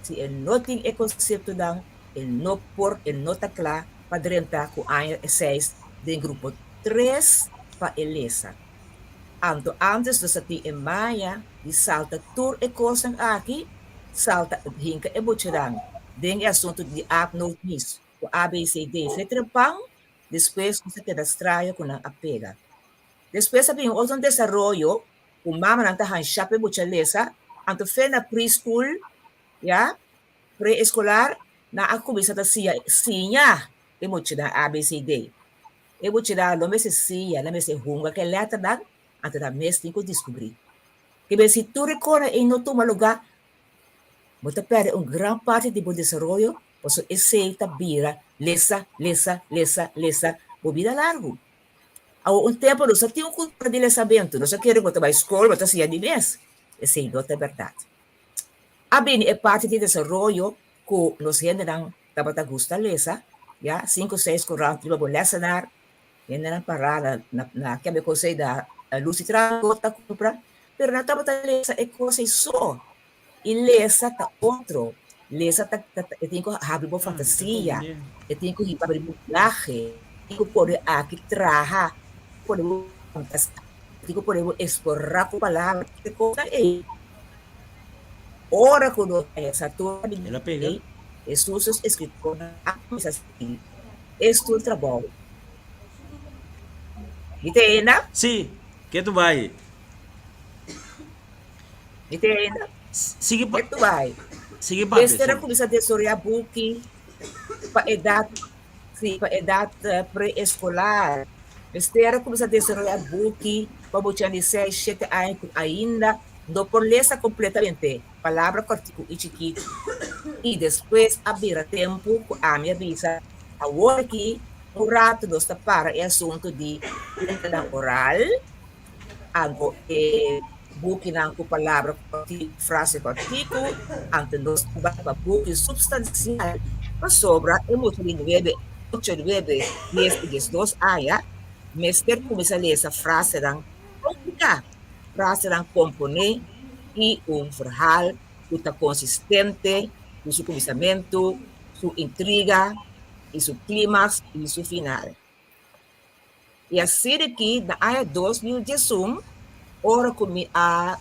si e no tin e konseptonan, e no por, e no ta kla pa drenta ku aña seis den grupo tres pa e lesa. Anto antes nos a tin e maña di salta tur e kosnan aki, salta hinka e muchanan den e asuntu di aap noot mis ku ABCD veteran despues nos a keda straño ku nan a pega. Despues a bin un otro desaroyo ku mamanan ta hansha pa e mucha lesa, anto fe na preschool, ya, pre-eskolar, nan a kuminsá ta siña siña e muchanan ABCD. E muchanan lo mester siña, nan mester hunga ku e lèternan, anto nan mes tin ku diskubrí. Ke bes si tur e kosnan ei no tuma lugá, bo ta pèrdè un gran parti di bo desaroyo, pasobra esei ta bira lesa, lesa, lesa, lesa bo bida largu. Awor un tempu nos a tin un kultura di lesamentu, nos a kere ku bo ta bai skol, bo ta siña di mes. Esei no ta bèrdat. A bini e parti di desaroyo ku nos hendenan tabata gusta lesa, ya, sinku seis korant riba bo lèsenar, hendenan pará na na na kende kos ei na lus di tráfiko ta kumpra, pero nan tabata lesa e kos ei so. I lesa ta otro, lesa ta ta e tin ku habri bo fantasia, e tin ku hiba bo biahe, e tin ku pone aki traha, pone bo fantasia, e tin ku pone bo eksplorá ku palabra, e kosnan ei. Ora ku nos a lesa tur e El a pega. ei, Hesus su eskritornan a kuminsá skirbi es tur trabou. Mi ta ainda? Sí, ke tu bai? Mi ta ainda? Sigui pa Ke tu bai? Sigui papia, Mester a sí. kuminsá desaroyá buki pa edat, sí, pa edat pre-eskolar. Mester a kuminsá desaroyá buki pa muchanan di seis, shete aña ku ainda no por lesa kompletamente palabra kòrtiku i chikitu. I despues a bira tempu ku ami a bisa, Awor aki. Un ratu nos ta para e asuntu di kuentanan oral, anto e bukinan ku palabra kòrtiku, frase kòrtiku, anto nos ta bai pa buki supstansial pasobra e mucha di nuebe, ocho, nuebe, dies i diesdos aña mester kuminsá lesa frasenan kompliká, frasenan komponé i un verhaal ku ta konsistente ku su kuminsamentu, su intriga i su klimaks i su final. I asina ki na aña 2011, ora ku mi a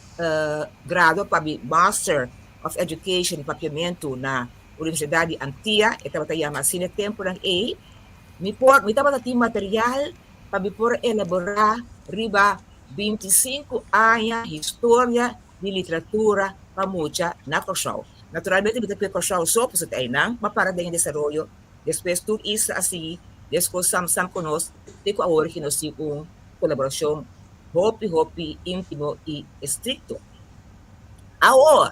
gradua pa mi Master of Education Papiamentu na Universidat di Antia, e tabata yama asina e tempunan ei, mi por mi tabata tin material pa mi por elaborá riba 25 aña historia di literatura pa mucha na Kòrsou. Naturalmente mi ta kue Kòrsou so pasobra ta einan m'a para den e desaroyo, despues tur isla a sigui despues sam sam ku nos te ku awor ki nos tin un kolaborashon hopi hopi íntimo i estrikto. Awor,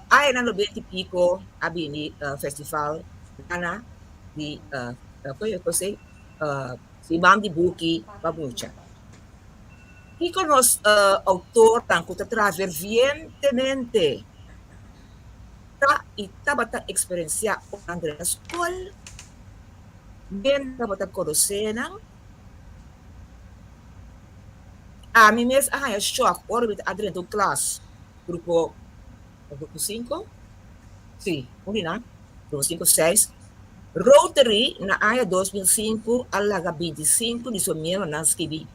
añanan nobenta i piko a bini festival Gana di Siman di Buki pa Mucha. Kiko nos outornan ku ta traha fervientemente ta i tabata eksperensiá ora nan drenta skol? Men tabata konosé nan? Ami mes a haña shòk ora mi ta a drenta un klas, grupo grupo sinku? Sí, un di nan, grupo sinku, seis. Rotary na aña 2005 a laga 25 di su miembronan skibi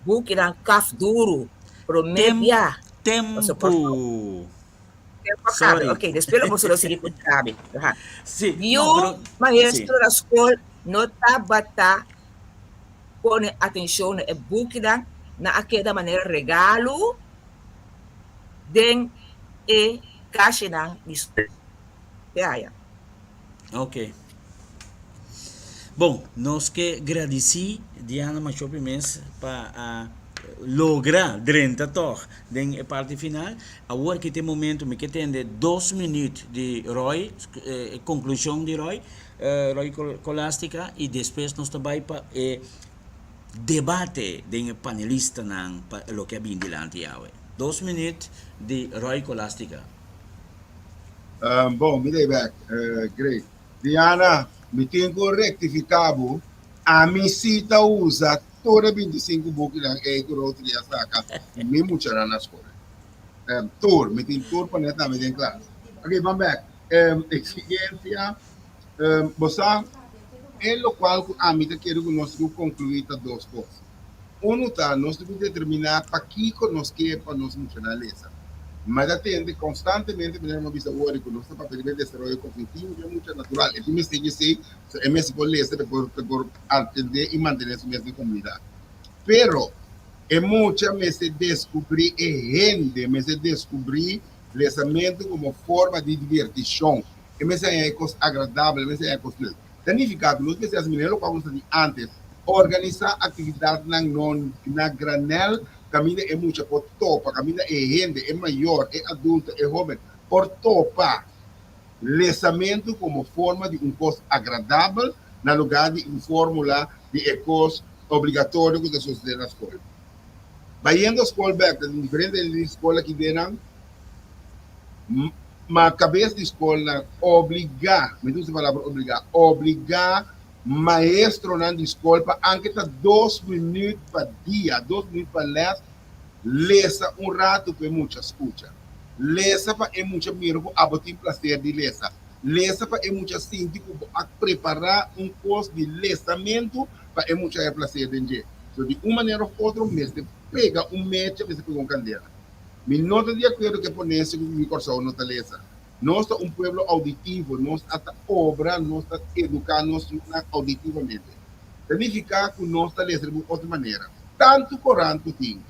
Bukinan kaf duru, promé bia. Tempu. Tempu a kabe. Ok, despues lo boso lo sigui ku Gabi. Si, no, pero maestro na skol no tabata pone atenshon na e bukinan, nan a keda manera regalu den e kashinan di skol. Te aya. Ok. Bon, nos ke gradisí Diana Machopi mes pa a logra drenta tòg den e parti final. Awor ki ta e momento mi ke tende dos minüt di Roy, e konklushon di Roy, Roy Colastica, i despues nos ta bai pa e debate den e panelistanan pa loke a bini dilanti awe. Dos minüt di Roy Colastica. Bon, mi ta bek. Great. Diana, mi tin ku rektifiká bo. Ami si ta usa tur e 25 bukinan ei ku Rotary a saka ku mi muchanan na skol. Tur. Mi tin tur pone tambe den klas. Ok, ban bek. Eksigensia, bo sa, e lokual ku ami ta kere ku nos tin ku konkluí ta dos kos. Unu ta, nos tin ku determiná pakiko nos ke pa nos muchanan lesa. Ma ta tende konstantemente, manera mi a bisa ori, ku nos ta papia riba e desaroyo kognitivo di e mucha. Natural, e tin mester di esei, so e mester por lesa pa e por pa e por atendé i mantené su mes den komunidat. Pero, e mucha mester deskubrí e hende, mester deskubrí lesamentu komo forma di divertishon. E mester haña e kos agradabel, e mester haña e kos leuk. Ta nifiká ku nos mester hasi manera lokual ku nos ta di ántes, organisá aktividatnan no na granèl kaminda e mucha por topa, kaminda e hende, e mayor, e adulto, e hóben por topa lesamentu komo forma di un kos agradabel na lugá di un fórmula di e kos obligatorio ku ta sosodé na skol. Bayendo skol bèk ta tin diferente hende di skol aki den nan. Ma kabes di skolnan obligá, mi ta usa e palabra obligá, obligá maestronan di skol pa anke ta dos minüt pa dia, dos minüt pa lès, lesa un ratu pa e mucha skucha. Lesa pa e mucha mira ku abo tin plaser di lesa. Lesa pa e mucha sinti ku bo a prepará un kos di lesamentu pa e mucha haña plaser den dje. So di un manera òf otro mester pega un mecha, mester pega un kandela. Mi no ta di akuerdo ku e ponensia ku mi Kòrsou no ta lesa. Nos ta un pueblo auditivo, nos a ta obra, nos ta eduká nos yunan auditivamente. Ta nifiká ku nos ta lesa riba un otro manera. Tantu korant ku tin,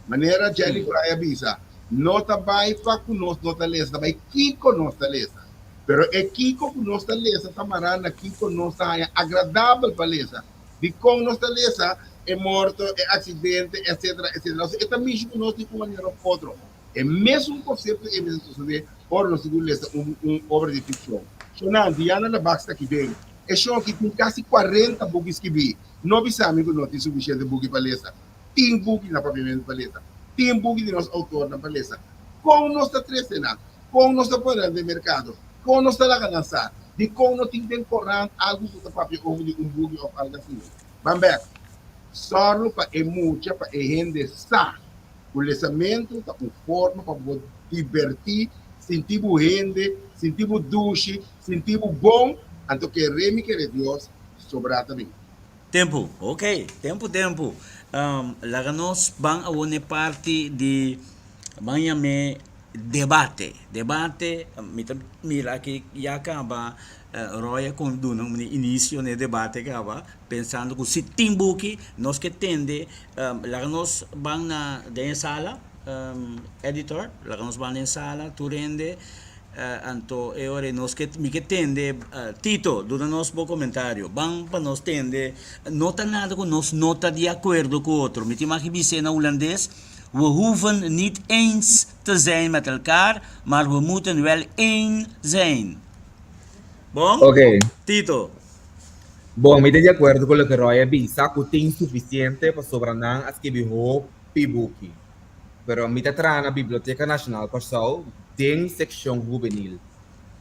manera Jenny Fry a bisa, no ta bai pa ku nos no ta lesa, ta bai kiko nos ta lesa. Pero e kiko ku nos ta lesa ta mará na kiko nos ta haña agradabel pa lesa. Dikon nos ta lesa e morto, e aksidente, etcetera, etcetera. Osea, e ta mishi ku nos di un manera òf otro. E mesun konsepto ei mester sosodé ora nos tin ku lesa un un obra di fikshon. Shonan, Diana Labak sta aki den. E shon aki tin kasi kuarenta buki skibí. No bisa mi ku no tin sufisiente buki pa lesa. Tin buki na papiamentu pa lesa. Tin buki di nos outornan pa lesa. Kon nos ta trese nan? Kon nos ta pone nan den merkado? Kon nos ta laga nan sa? Dikon no tin den korant algu ku ta papia over di un buki òf algu asina? Ban bèk. Sòru pa e mucha, pa e hende sa ku lesamentu ta un forma pa bo dibertí, sinti bo hende, sinti bo dushi, sinti bo bon, anto kere mi kere Dios, sobrá ta bin. Tempu, ok, tempu tempu. Laga nos ban awor n'e parti di ban yam'é debate. Debate, mi ta mira aki ya kaba Roy a kon duna un inisio n'e debate kaba, pensando ku si tin buki nos ke tende. Laga nos ban na den e sala, editor, laga nos ban den sala tur hende. Anto e ora ei nos ke, mi ke tende, Tito, duna nos bo komentario. Ban pa nos tende. No ta nada ku nos no ta di akuerdo ku otro. Mi tin maki bis'é na hulandes, We hoeven niet eens te zijn met elkaar, maar we moeten wel één zijn. Bon? Oké. Tito. Bon, mi ta di akuerdo ku loke Roy a bisa, ku tin sufisiente pasobra nan a skibi hopi buki. Pero mi ta traha na Biblioteka Nashonal Kòrsou den sekshon hubenil.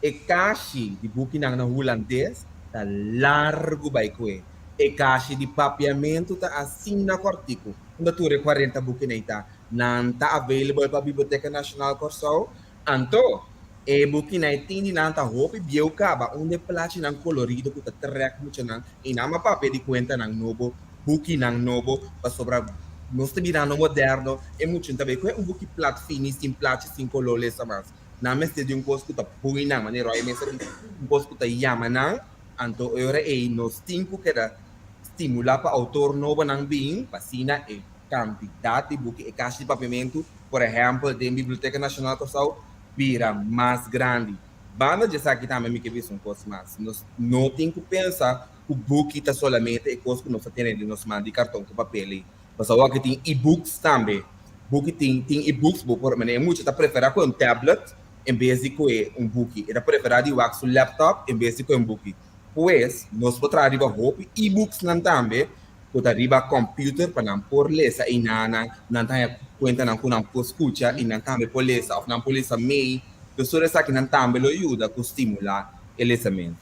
E kashi di bukinan na hulandes ta largu bai kue. E kashi di papiamentu ta asina kòrtiku. Unda tur e kuarenta bukinan ei ta? Nan ta available pa Biblioteka Nashonal Kòrsou? Anto, e bukinan ei tin di nan ta hopi bieu kaba unda e plachinan kolorido ku ta trèk muchanan i nan a papia di kuentanan nobo, bukinan nobo, pasobra nos ta birando moderno, e muchanan ta bay kohe un buki plat fini sin plachi sin koló lesa mas. Nan mester di un kos ku ta bui nan, manera Roy mes a bisa, un kos ku ta yama nan, anto e ora ei nos tin ku keda stimulá pa outor nobonan bin pa asina e kantidat di buki, e kashi di papiamentu, por ehèmpel den Biblioteka Nashonal Kòrsou, bira mas grandi. Banda di esaki tambe mi ke bisa un kos mas, nos no tin ku pensa ku buki ta solamente e kos ku nos ta tene den nos man di karton ku papel ei. Pasobra awor tin e-books tambe. Buki tin tin e-books, bo por manera e mucha ta preferá ku un tablet en bes di koe un buki. E ta preferá di wak su laptop en bes di koe un buki. Pues nos por traha riba hopi e-booksnan tambe ku ta riba computer pa nan por lesa i nan nan ta haña kuentanan ku nan por skucha i nan tambe por lesa òf nan por lesa mei. Dus tur esakinan tambe lo yuda ku stimulá e lesamentu.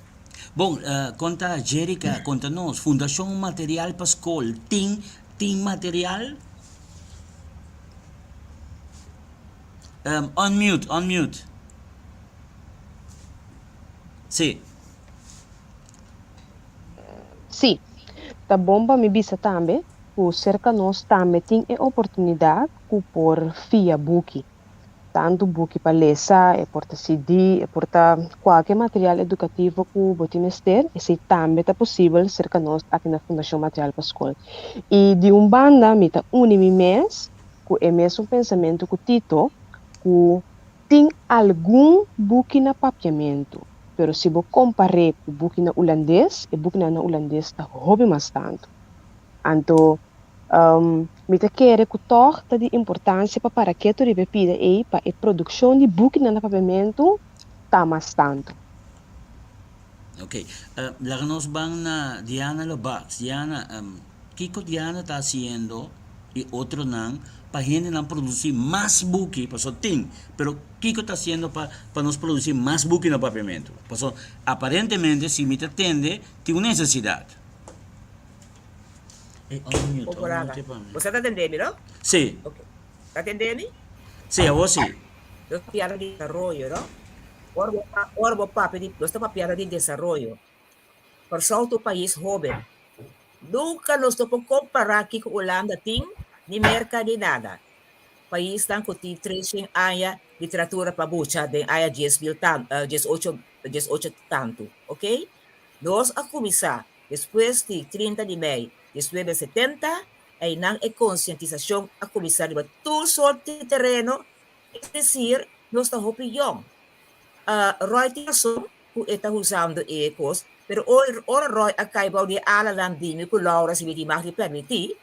Bon, konta Jerika, konta nos, Fundashon Material pa Skol tin tin material? Unmute, unmute. Sí. Sí, ta bon pa mi bisa tambe ku serka nos tambe tin e oportunidat ku por fia buki, tantu buki pa lesa, e por ta CD, e por ta kualke material edukativo ku bo tin mester, esei tambe ta posibel serka nos aki na Fundashon Material pa Skol. I di un banda mi ta uni mi mes ku e mesun pensamentu ku Tito, ku Tin algun buki na papiamentu, pero si bo kompar'é ku buki na ulandes, e bukinan na ulandes ta hopi mas tantu. Anto, mi ta kere ku tòg ta di importansia pa para ketu riba e pida ei pa e produkshon di bukinan na papiamentu ta mas tantu. Ok, laga nos ban na Diana Lobax. Diana, kiko Diana ta hasiendo i otronan pa hendenan produsí mas buki, pasobra tin, pero kiko ta hasiendo pa pa nos produsí mas buki na papiamentu? Pasobra aparentemente si mi ta tende tin un nesesidat. Ey, unmute, Por unmute aka. pa mi. Bo sa ta tende mi, no? Sí. Ok. Ta tende mi? Sí, awor sí. Nos ta papiando di desaroyo, no? Ora bo ora bo papia di, nos ta papiando di desaroyo. Kòrsou ta un pais hóben. Nunka nos no por kompará kiko Hulanda tin, ni Merka, ni nada. Paisnan ku tin treshen aña literatura pa bucha den aña dies mil tan dies ocho dies ocho tantu, oke? Nos a kuminsá despues di trinta di mei diesnuebe setenta, einan e konsientisashon a kuminsá riba tur sort di tereno, es desir nos ta hopi yòn. Roy tin rason ku e ta usando e kos, pero ora Roy a kai bou di e alanan di mi ku Laura si mi tin mag di permití,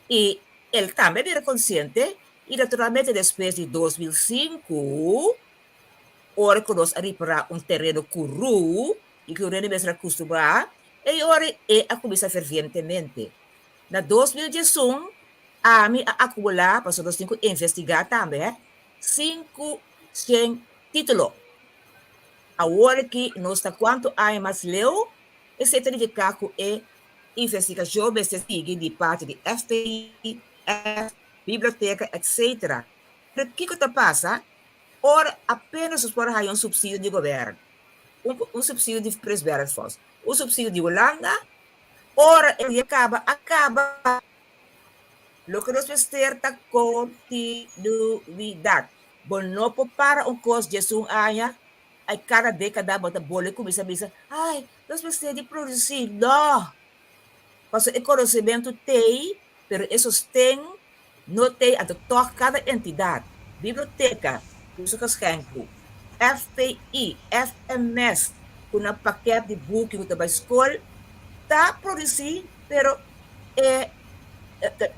i el tambe a bira konsiente, i naturalmente despues di 2005, ora ku nos a ripará un tereno kurú i ku rende mester a kustumbrá. E ora e a kuminsá fervientemente. Na 2011, ami a akumulá, pasobra nos tin ku investigá tambe, hè, 500 título. Awor aki nos ta kuantu aña mas leu, esei ta nifiká ku e investigashon mester sigui di parti di FBI, F, biblioteka, etc. Pero kiko ta pasa ora apenas nos por a haña un supsidio di gobierno, un un supsidio di Prins Bernhard Fonds, un supsidio di Hulanda, ora e dia kaba a kaba. Loke nos mester ta kontinuidat. Bo no por para un kos djesun aña, ay kada dékada bo ta bolbe kuminsá bisa, ay, nos mester di produsí. No! Pasobra e konosementu t'ei, pero e sosten no t'ei. Anto tòg kada entidat, biblioteka, Curso Geschenk-boek, FPI, FMS, ku nan pakèt di buki ku ta bai skol, ta produsí, pero e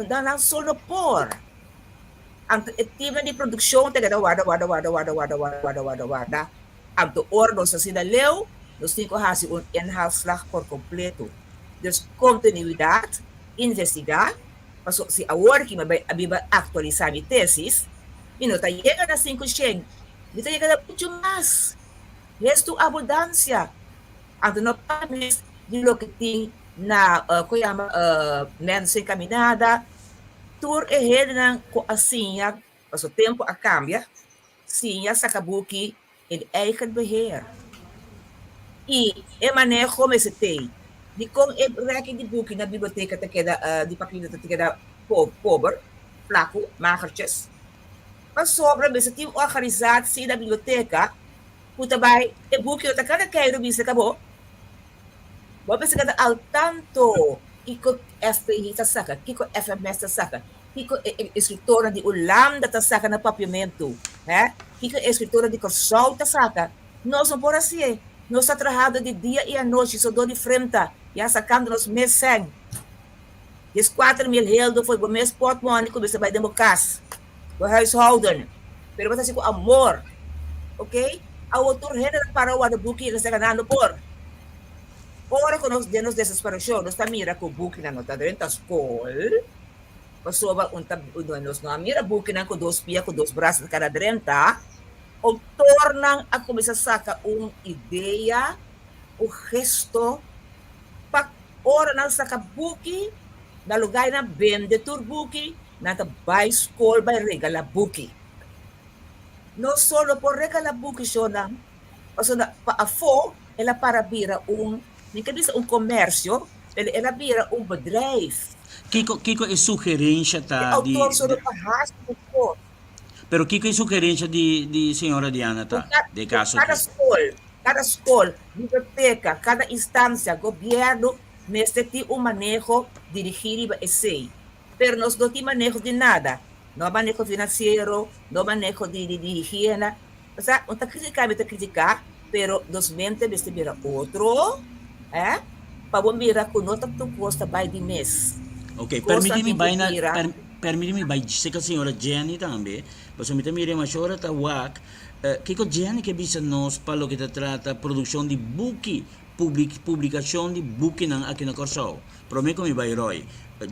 nan so no por. Anto e timnan di produkshon ta keda warda, warda, warda, warda, warda, warda, warda, warda, warda. Anto ora nos asina leu, nos tin ku hasi un inhaalslag por kompleto. Dus kontinuidat, investigá, pasobra si awor ki mi bai a biba aktualisá mi tesis, mi no ta yega na 500, mi ta yega na muchu mas. Hestu abundansia. Anto no papia mes di loke tin na ku yama Mensen Encaminada, tur e hendenan ku a siña, pasobra tempu a kambia, siña saka buki in eigen beheer. I e maneho mester tei. Dikon e rèki di buki na biblioteka ta keda di papia ta keda pober, flaku, magertjes? Pasobra mester tin un organisasi na biblioteka ku ta bai e buki no ta kada keiru bisa ka bo. Bo mester keda al tanto kiko FPI ta saka, kiko FMS ta saka, kiko e eskritornan di Hulanda ta saka na papiamentu, hè, kiko e eskritornan di Kòrsou ta saka. Nos no por hasié. Nos ta trahado di dia i anochi so dor di frenta, ya sakando nos mes sèn. 14.000 heldo for bo mes pòtmòni ku mester bai den bo kas, bo huishouden. Pero bo ta hasi ku amor. Oké? Awor tur hende ta para warda buki i ta ganando por. Ora ku nos den nos desesperashon nos ta mira ku bukinan no ta drenta skol, pasobra un ta nos no a mira bukinan ku dos pia ku dos brasa ta kada drenta, outornan a kuminsá saka un idea, un gesto pa ora nan saka buki na lugá nan bende tur buki, nan ta bai skol bai regala buki. No solo por regala buki shonnan, pasobra pa afó el a para bira un, mi ke bisa un komersio, pero el a bira un bedrijf. Kiko kiko e sugerensha E ta di outor solo pa hasi un kos. Pero kiko e sugerensha di di señora Diana ta den e kaso Kada aki? skol, kada skol, biblioteka, kada instansia, gobièrnu mester tin un maneho dirigí riba esei. Pero nos no tin maneho di nada. No maneho finansiero, no maneho di di di higiena. Osea, un ta kritiká, mi ta kritiká, pero nos mente mester mira otro, eh, pa bo mira ku no ta tur kos ta bai di mes. Ok, Kosnan permití mi tin ku bai na, bira. per, permití mi bai seka señora Jenny tambe, pasobra mi ta mira e mashora ta wak. Eh, kiko Jenny ke bisa nos pa loke ta trata produkshon di buki, publik, publikashon di bukinan aki na Kòrsou? Promé ku mi bai Roy.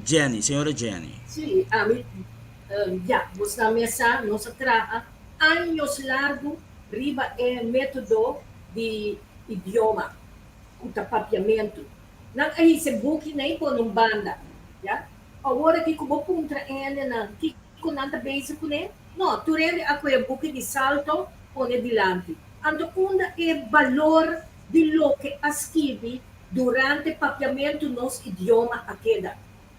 Jenny, señora Jenny. Sí, ami, ya, bos na mesa, nos a traha años largu riba e método di idioma ku ta papiamentu. Nan a hisa e buki nei pone un banda, ya. Awor aki ku bo puntra e hendenan kiko nan ta bezig kuné, no, tur hende a kohe e buki di salto pone dilanti. Anto unda e balor di loke a skibi durante papiamentu nos idioma a keda?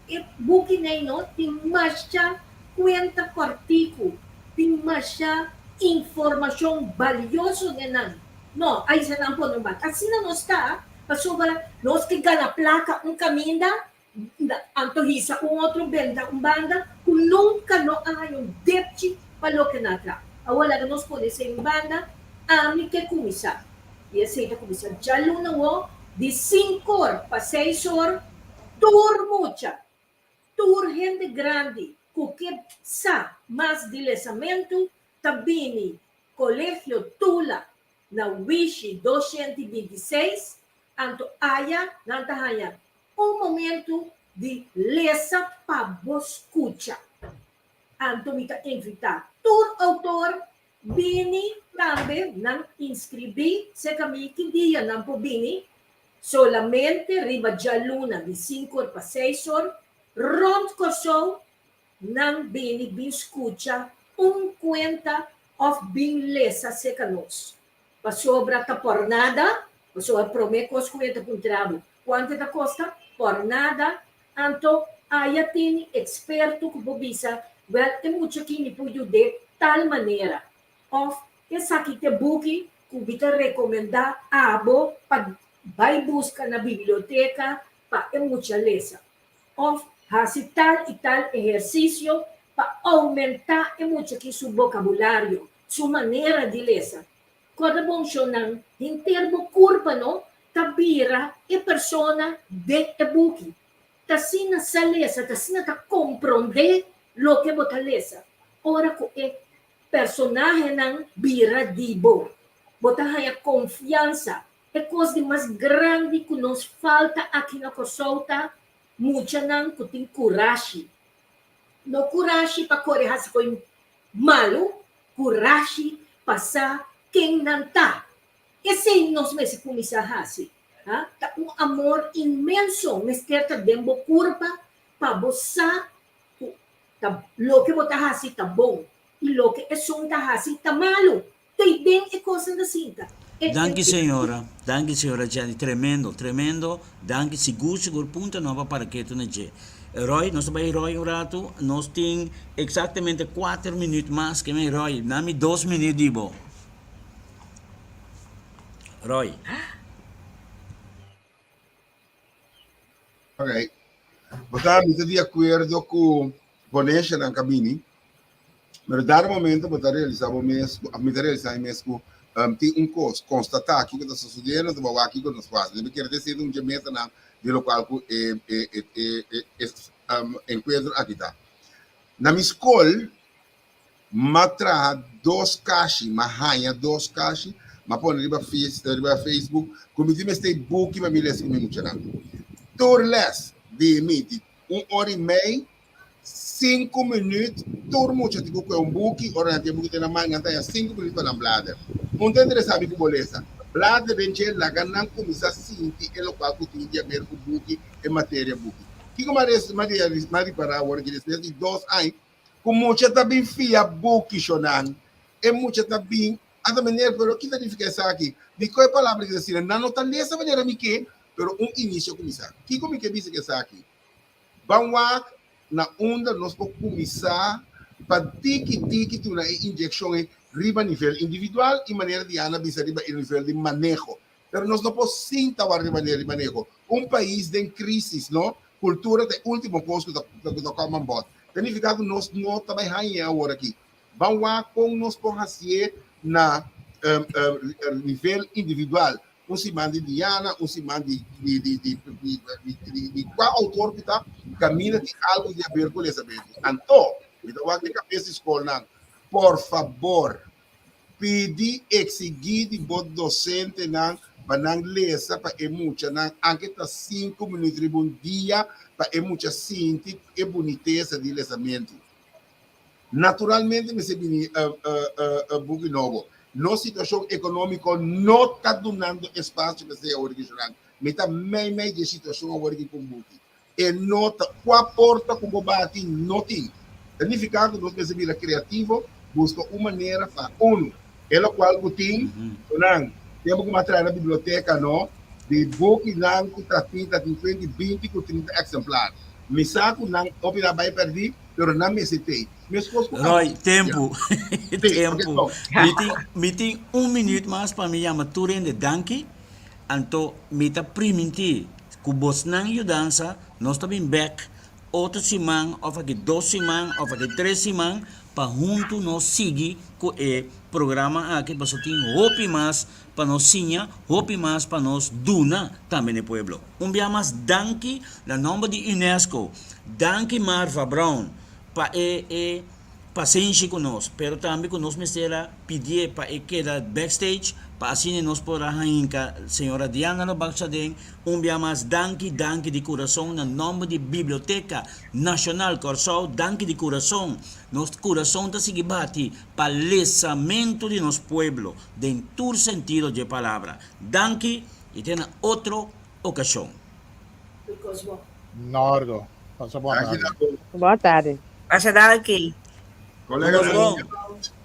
E buki nei no tin masha kuenta kòrtiku, tin masha informashon balioso den nan. No, a hisa nan pone un banda. Asina nos ta, pasobra nos ke gana plaka un kaminda, anto hisa un otro benta un banda ku nunka no a haña un depchi pa loke nan a traha. Awor laga nos pone esei un banda, ami ke kuminsá. I esei ta kuminsá djaluna awor di sinkor pa seis or. Tur mucha, tur hende grandi ku ke sa mas di lesamentu ta bini Kolegio Tula na Wishi 226. Anto aya nan ta haña un momentu di lesa pa bo skucha. Anto mi ta invitá tur outor bini tambe nan inskribí serka mi ki dia nan por bini, solamente riba djaluna di sinku or pa seis or rònt Kòrsou nan bini bin skucha un kuenta òf bin lesa serka nos. Pasobra ta por nada, pasobra promé kos ku e ta puntra bo, kuantu e ta kosta? Por nada. Anto aya tene eksperto ku por bisa, wèl e mucha aki mi por yud'é tal manera. Òf esaki ta e buki ku mi ta rekomendá abo pa bai buska na biblioteka pa e mucha lesa. Òf hasi tal i tal ehersisio pa oumentá e mucha aki su bokabulario, su manera di lesa. Kòrda bon shonnan, henter bo kurpa no ta bira e persona den e buki. Ta asina sa lesa, ta asina ta komprondé loke bo ta lesa. Ora ku e personahenan bira di bo, bo ta haña konfiansa. E kos di mas grandi ku nos falta aki na Kòrsou ta muchanan ku tin kurashi. No kurashi pa kore hasi koi malu, kurashi pa sa ken nan ta. Esei nos mester kuminsá hasi. Ha? Ta un amor inmenso mester ta den bo kurpa pa bo sa ku ta loke bo ta hasi ta bon i loke esun ta hasi ta malu. Tei den e kosnan ta sinta. E, Danki e, señora, danki señora Jenny, tremendo, tremendo, danki, sigur sigur punta no pa para ketu na dje. Roy, nos ta bai Roy un ratu, nos tin exactamente kuater minuut mas ke mi Roy, na mi dos minuut di bo. Roy. Ok. Bo ta mi ta di akuerdo ku poneshanan ka bini, pero dado momento bo ta realisa bo mes, mi ta realisa mi mes ku um, tin un kos, konstatá kiko ta sosodiendo, ta bo wak kiko nos por hasi. Mi kier desi un dje metanan di lokual ku e e e e e e um, enkuentro aki ta. Na mi skol, M'a traha dos kashi, m'a haña dos kashi, m'a pone riba riba Facebook ku mi tin mester e buki pa mi lesa ku mi muchanan. Tur lès di mi di un ora i mei, sinku minüt, tur mucha tin ku kohe un buki, ora nan tin e buki den nan man, nan ta haña sinku minüt pa nan blader. Un ta interesá mi ku bo lesa. Blader den dje, laga nan kuminsá sinti e lokual ku tin di haber ku buki, e materia buki. Kiko m'a m'a ripará awor aki despues di dos aña? Ku mucha ta bin fia buki shonan, e mucha ta bin, Ata meneer, pero ki ta nifiká esaki? Dikon e palabra ki ta asina? Nan no ta lesa manera mi ke, pero un inisio a kuminsá. Kiko mi ke bisa ku esaki? Ban wak na unda nos por kuminsá pa tiki tiki duna e inyekshon ei riba nivel individual i manera Diana a bisa riba e nivel di maneho. Pero nos no por sinta wak riba nivel di maneho. Un pais den krísis, no? Kultura ta e último kos ku ta ku ta kòm an bòt. Ta nifiká ku nos no ta bai hañ'é awor aki. Ban wak kon nos por hasié na nivel individual. Un siman di Diana, un siman di di di di di di di kua outor ku ta, kaminda tin algu di haber ku lesamentu. Anto, mi ta wak den kabes di skolnan, por fabor, Pidi, eksigí di bo dosentenan pa nan lesa pa e muchanan, anke ta sinku minüt riba un dia, pa e mucha sinti e bunitesa di lesamentu. Naturalmente mester bini buki nobo. Nos situashon ekonómiko no ta dunando espasio pa esei awor ki. Mi ta meimei di e situashon awor ki ku un buki. E no ta kua porta ku bo bati no tin. Ta nifiká ku nos mester bira kreativo, buska un manera pa unu e lokual ku tin ku nan tempu ku mi a traha na biblioteka no di bukinan ku ta tin ta tin kuenti binti ku 30 eksemplar. Mi sa ku nan hopi nan a bai pèrdí pero nan mester tei. Meskos ku Roy, tempu. Tempu. Mi tin mi tin un minüt mas pa mi yama tur hende danki. Anto mi ta primintí ku bosnan yudansa nos ta bin bèk otro siman òf aki dos siman òf aki tres siman pa huntu nos sigui ku e programa aki pasobra tin hopi mas pa nos siña, hopi mas pa nos duna tambe na e pueblo. Un bia mas danki na nòmber di unesco, danki Marva Brown pa e e pasenshi ku nos, pero tambe ku nos mester a pidié pa e keda backstage. pa asina nos por a hinka señora Diana Lobach aden. Un bia mas danki, danki di kurason na nòmber di Biblioteka Nashonal Kòrsou, danki di kurason. Nos kurason ta sigui bati pa lesamentu di nos pueblo den tur sentido dje palabra. Danki i te na otro okashon. Nordo. Pasa bon Danki tardi. na Bon tardi. Pasa danki. Colega Nos bon.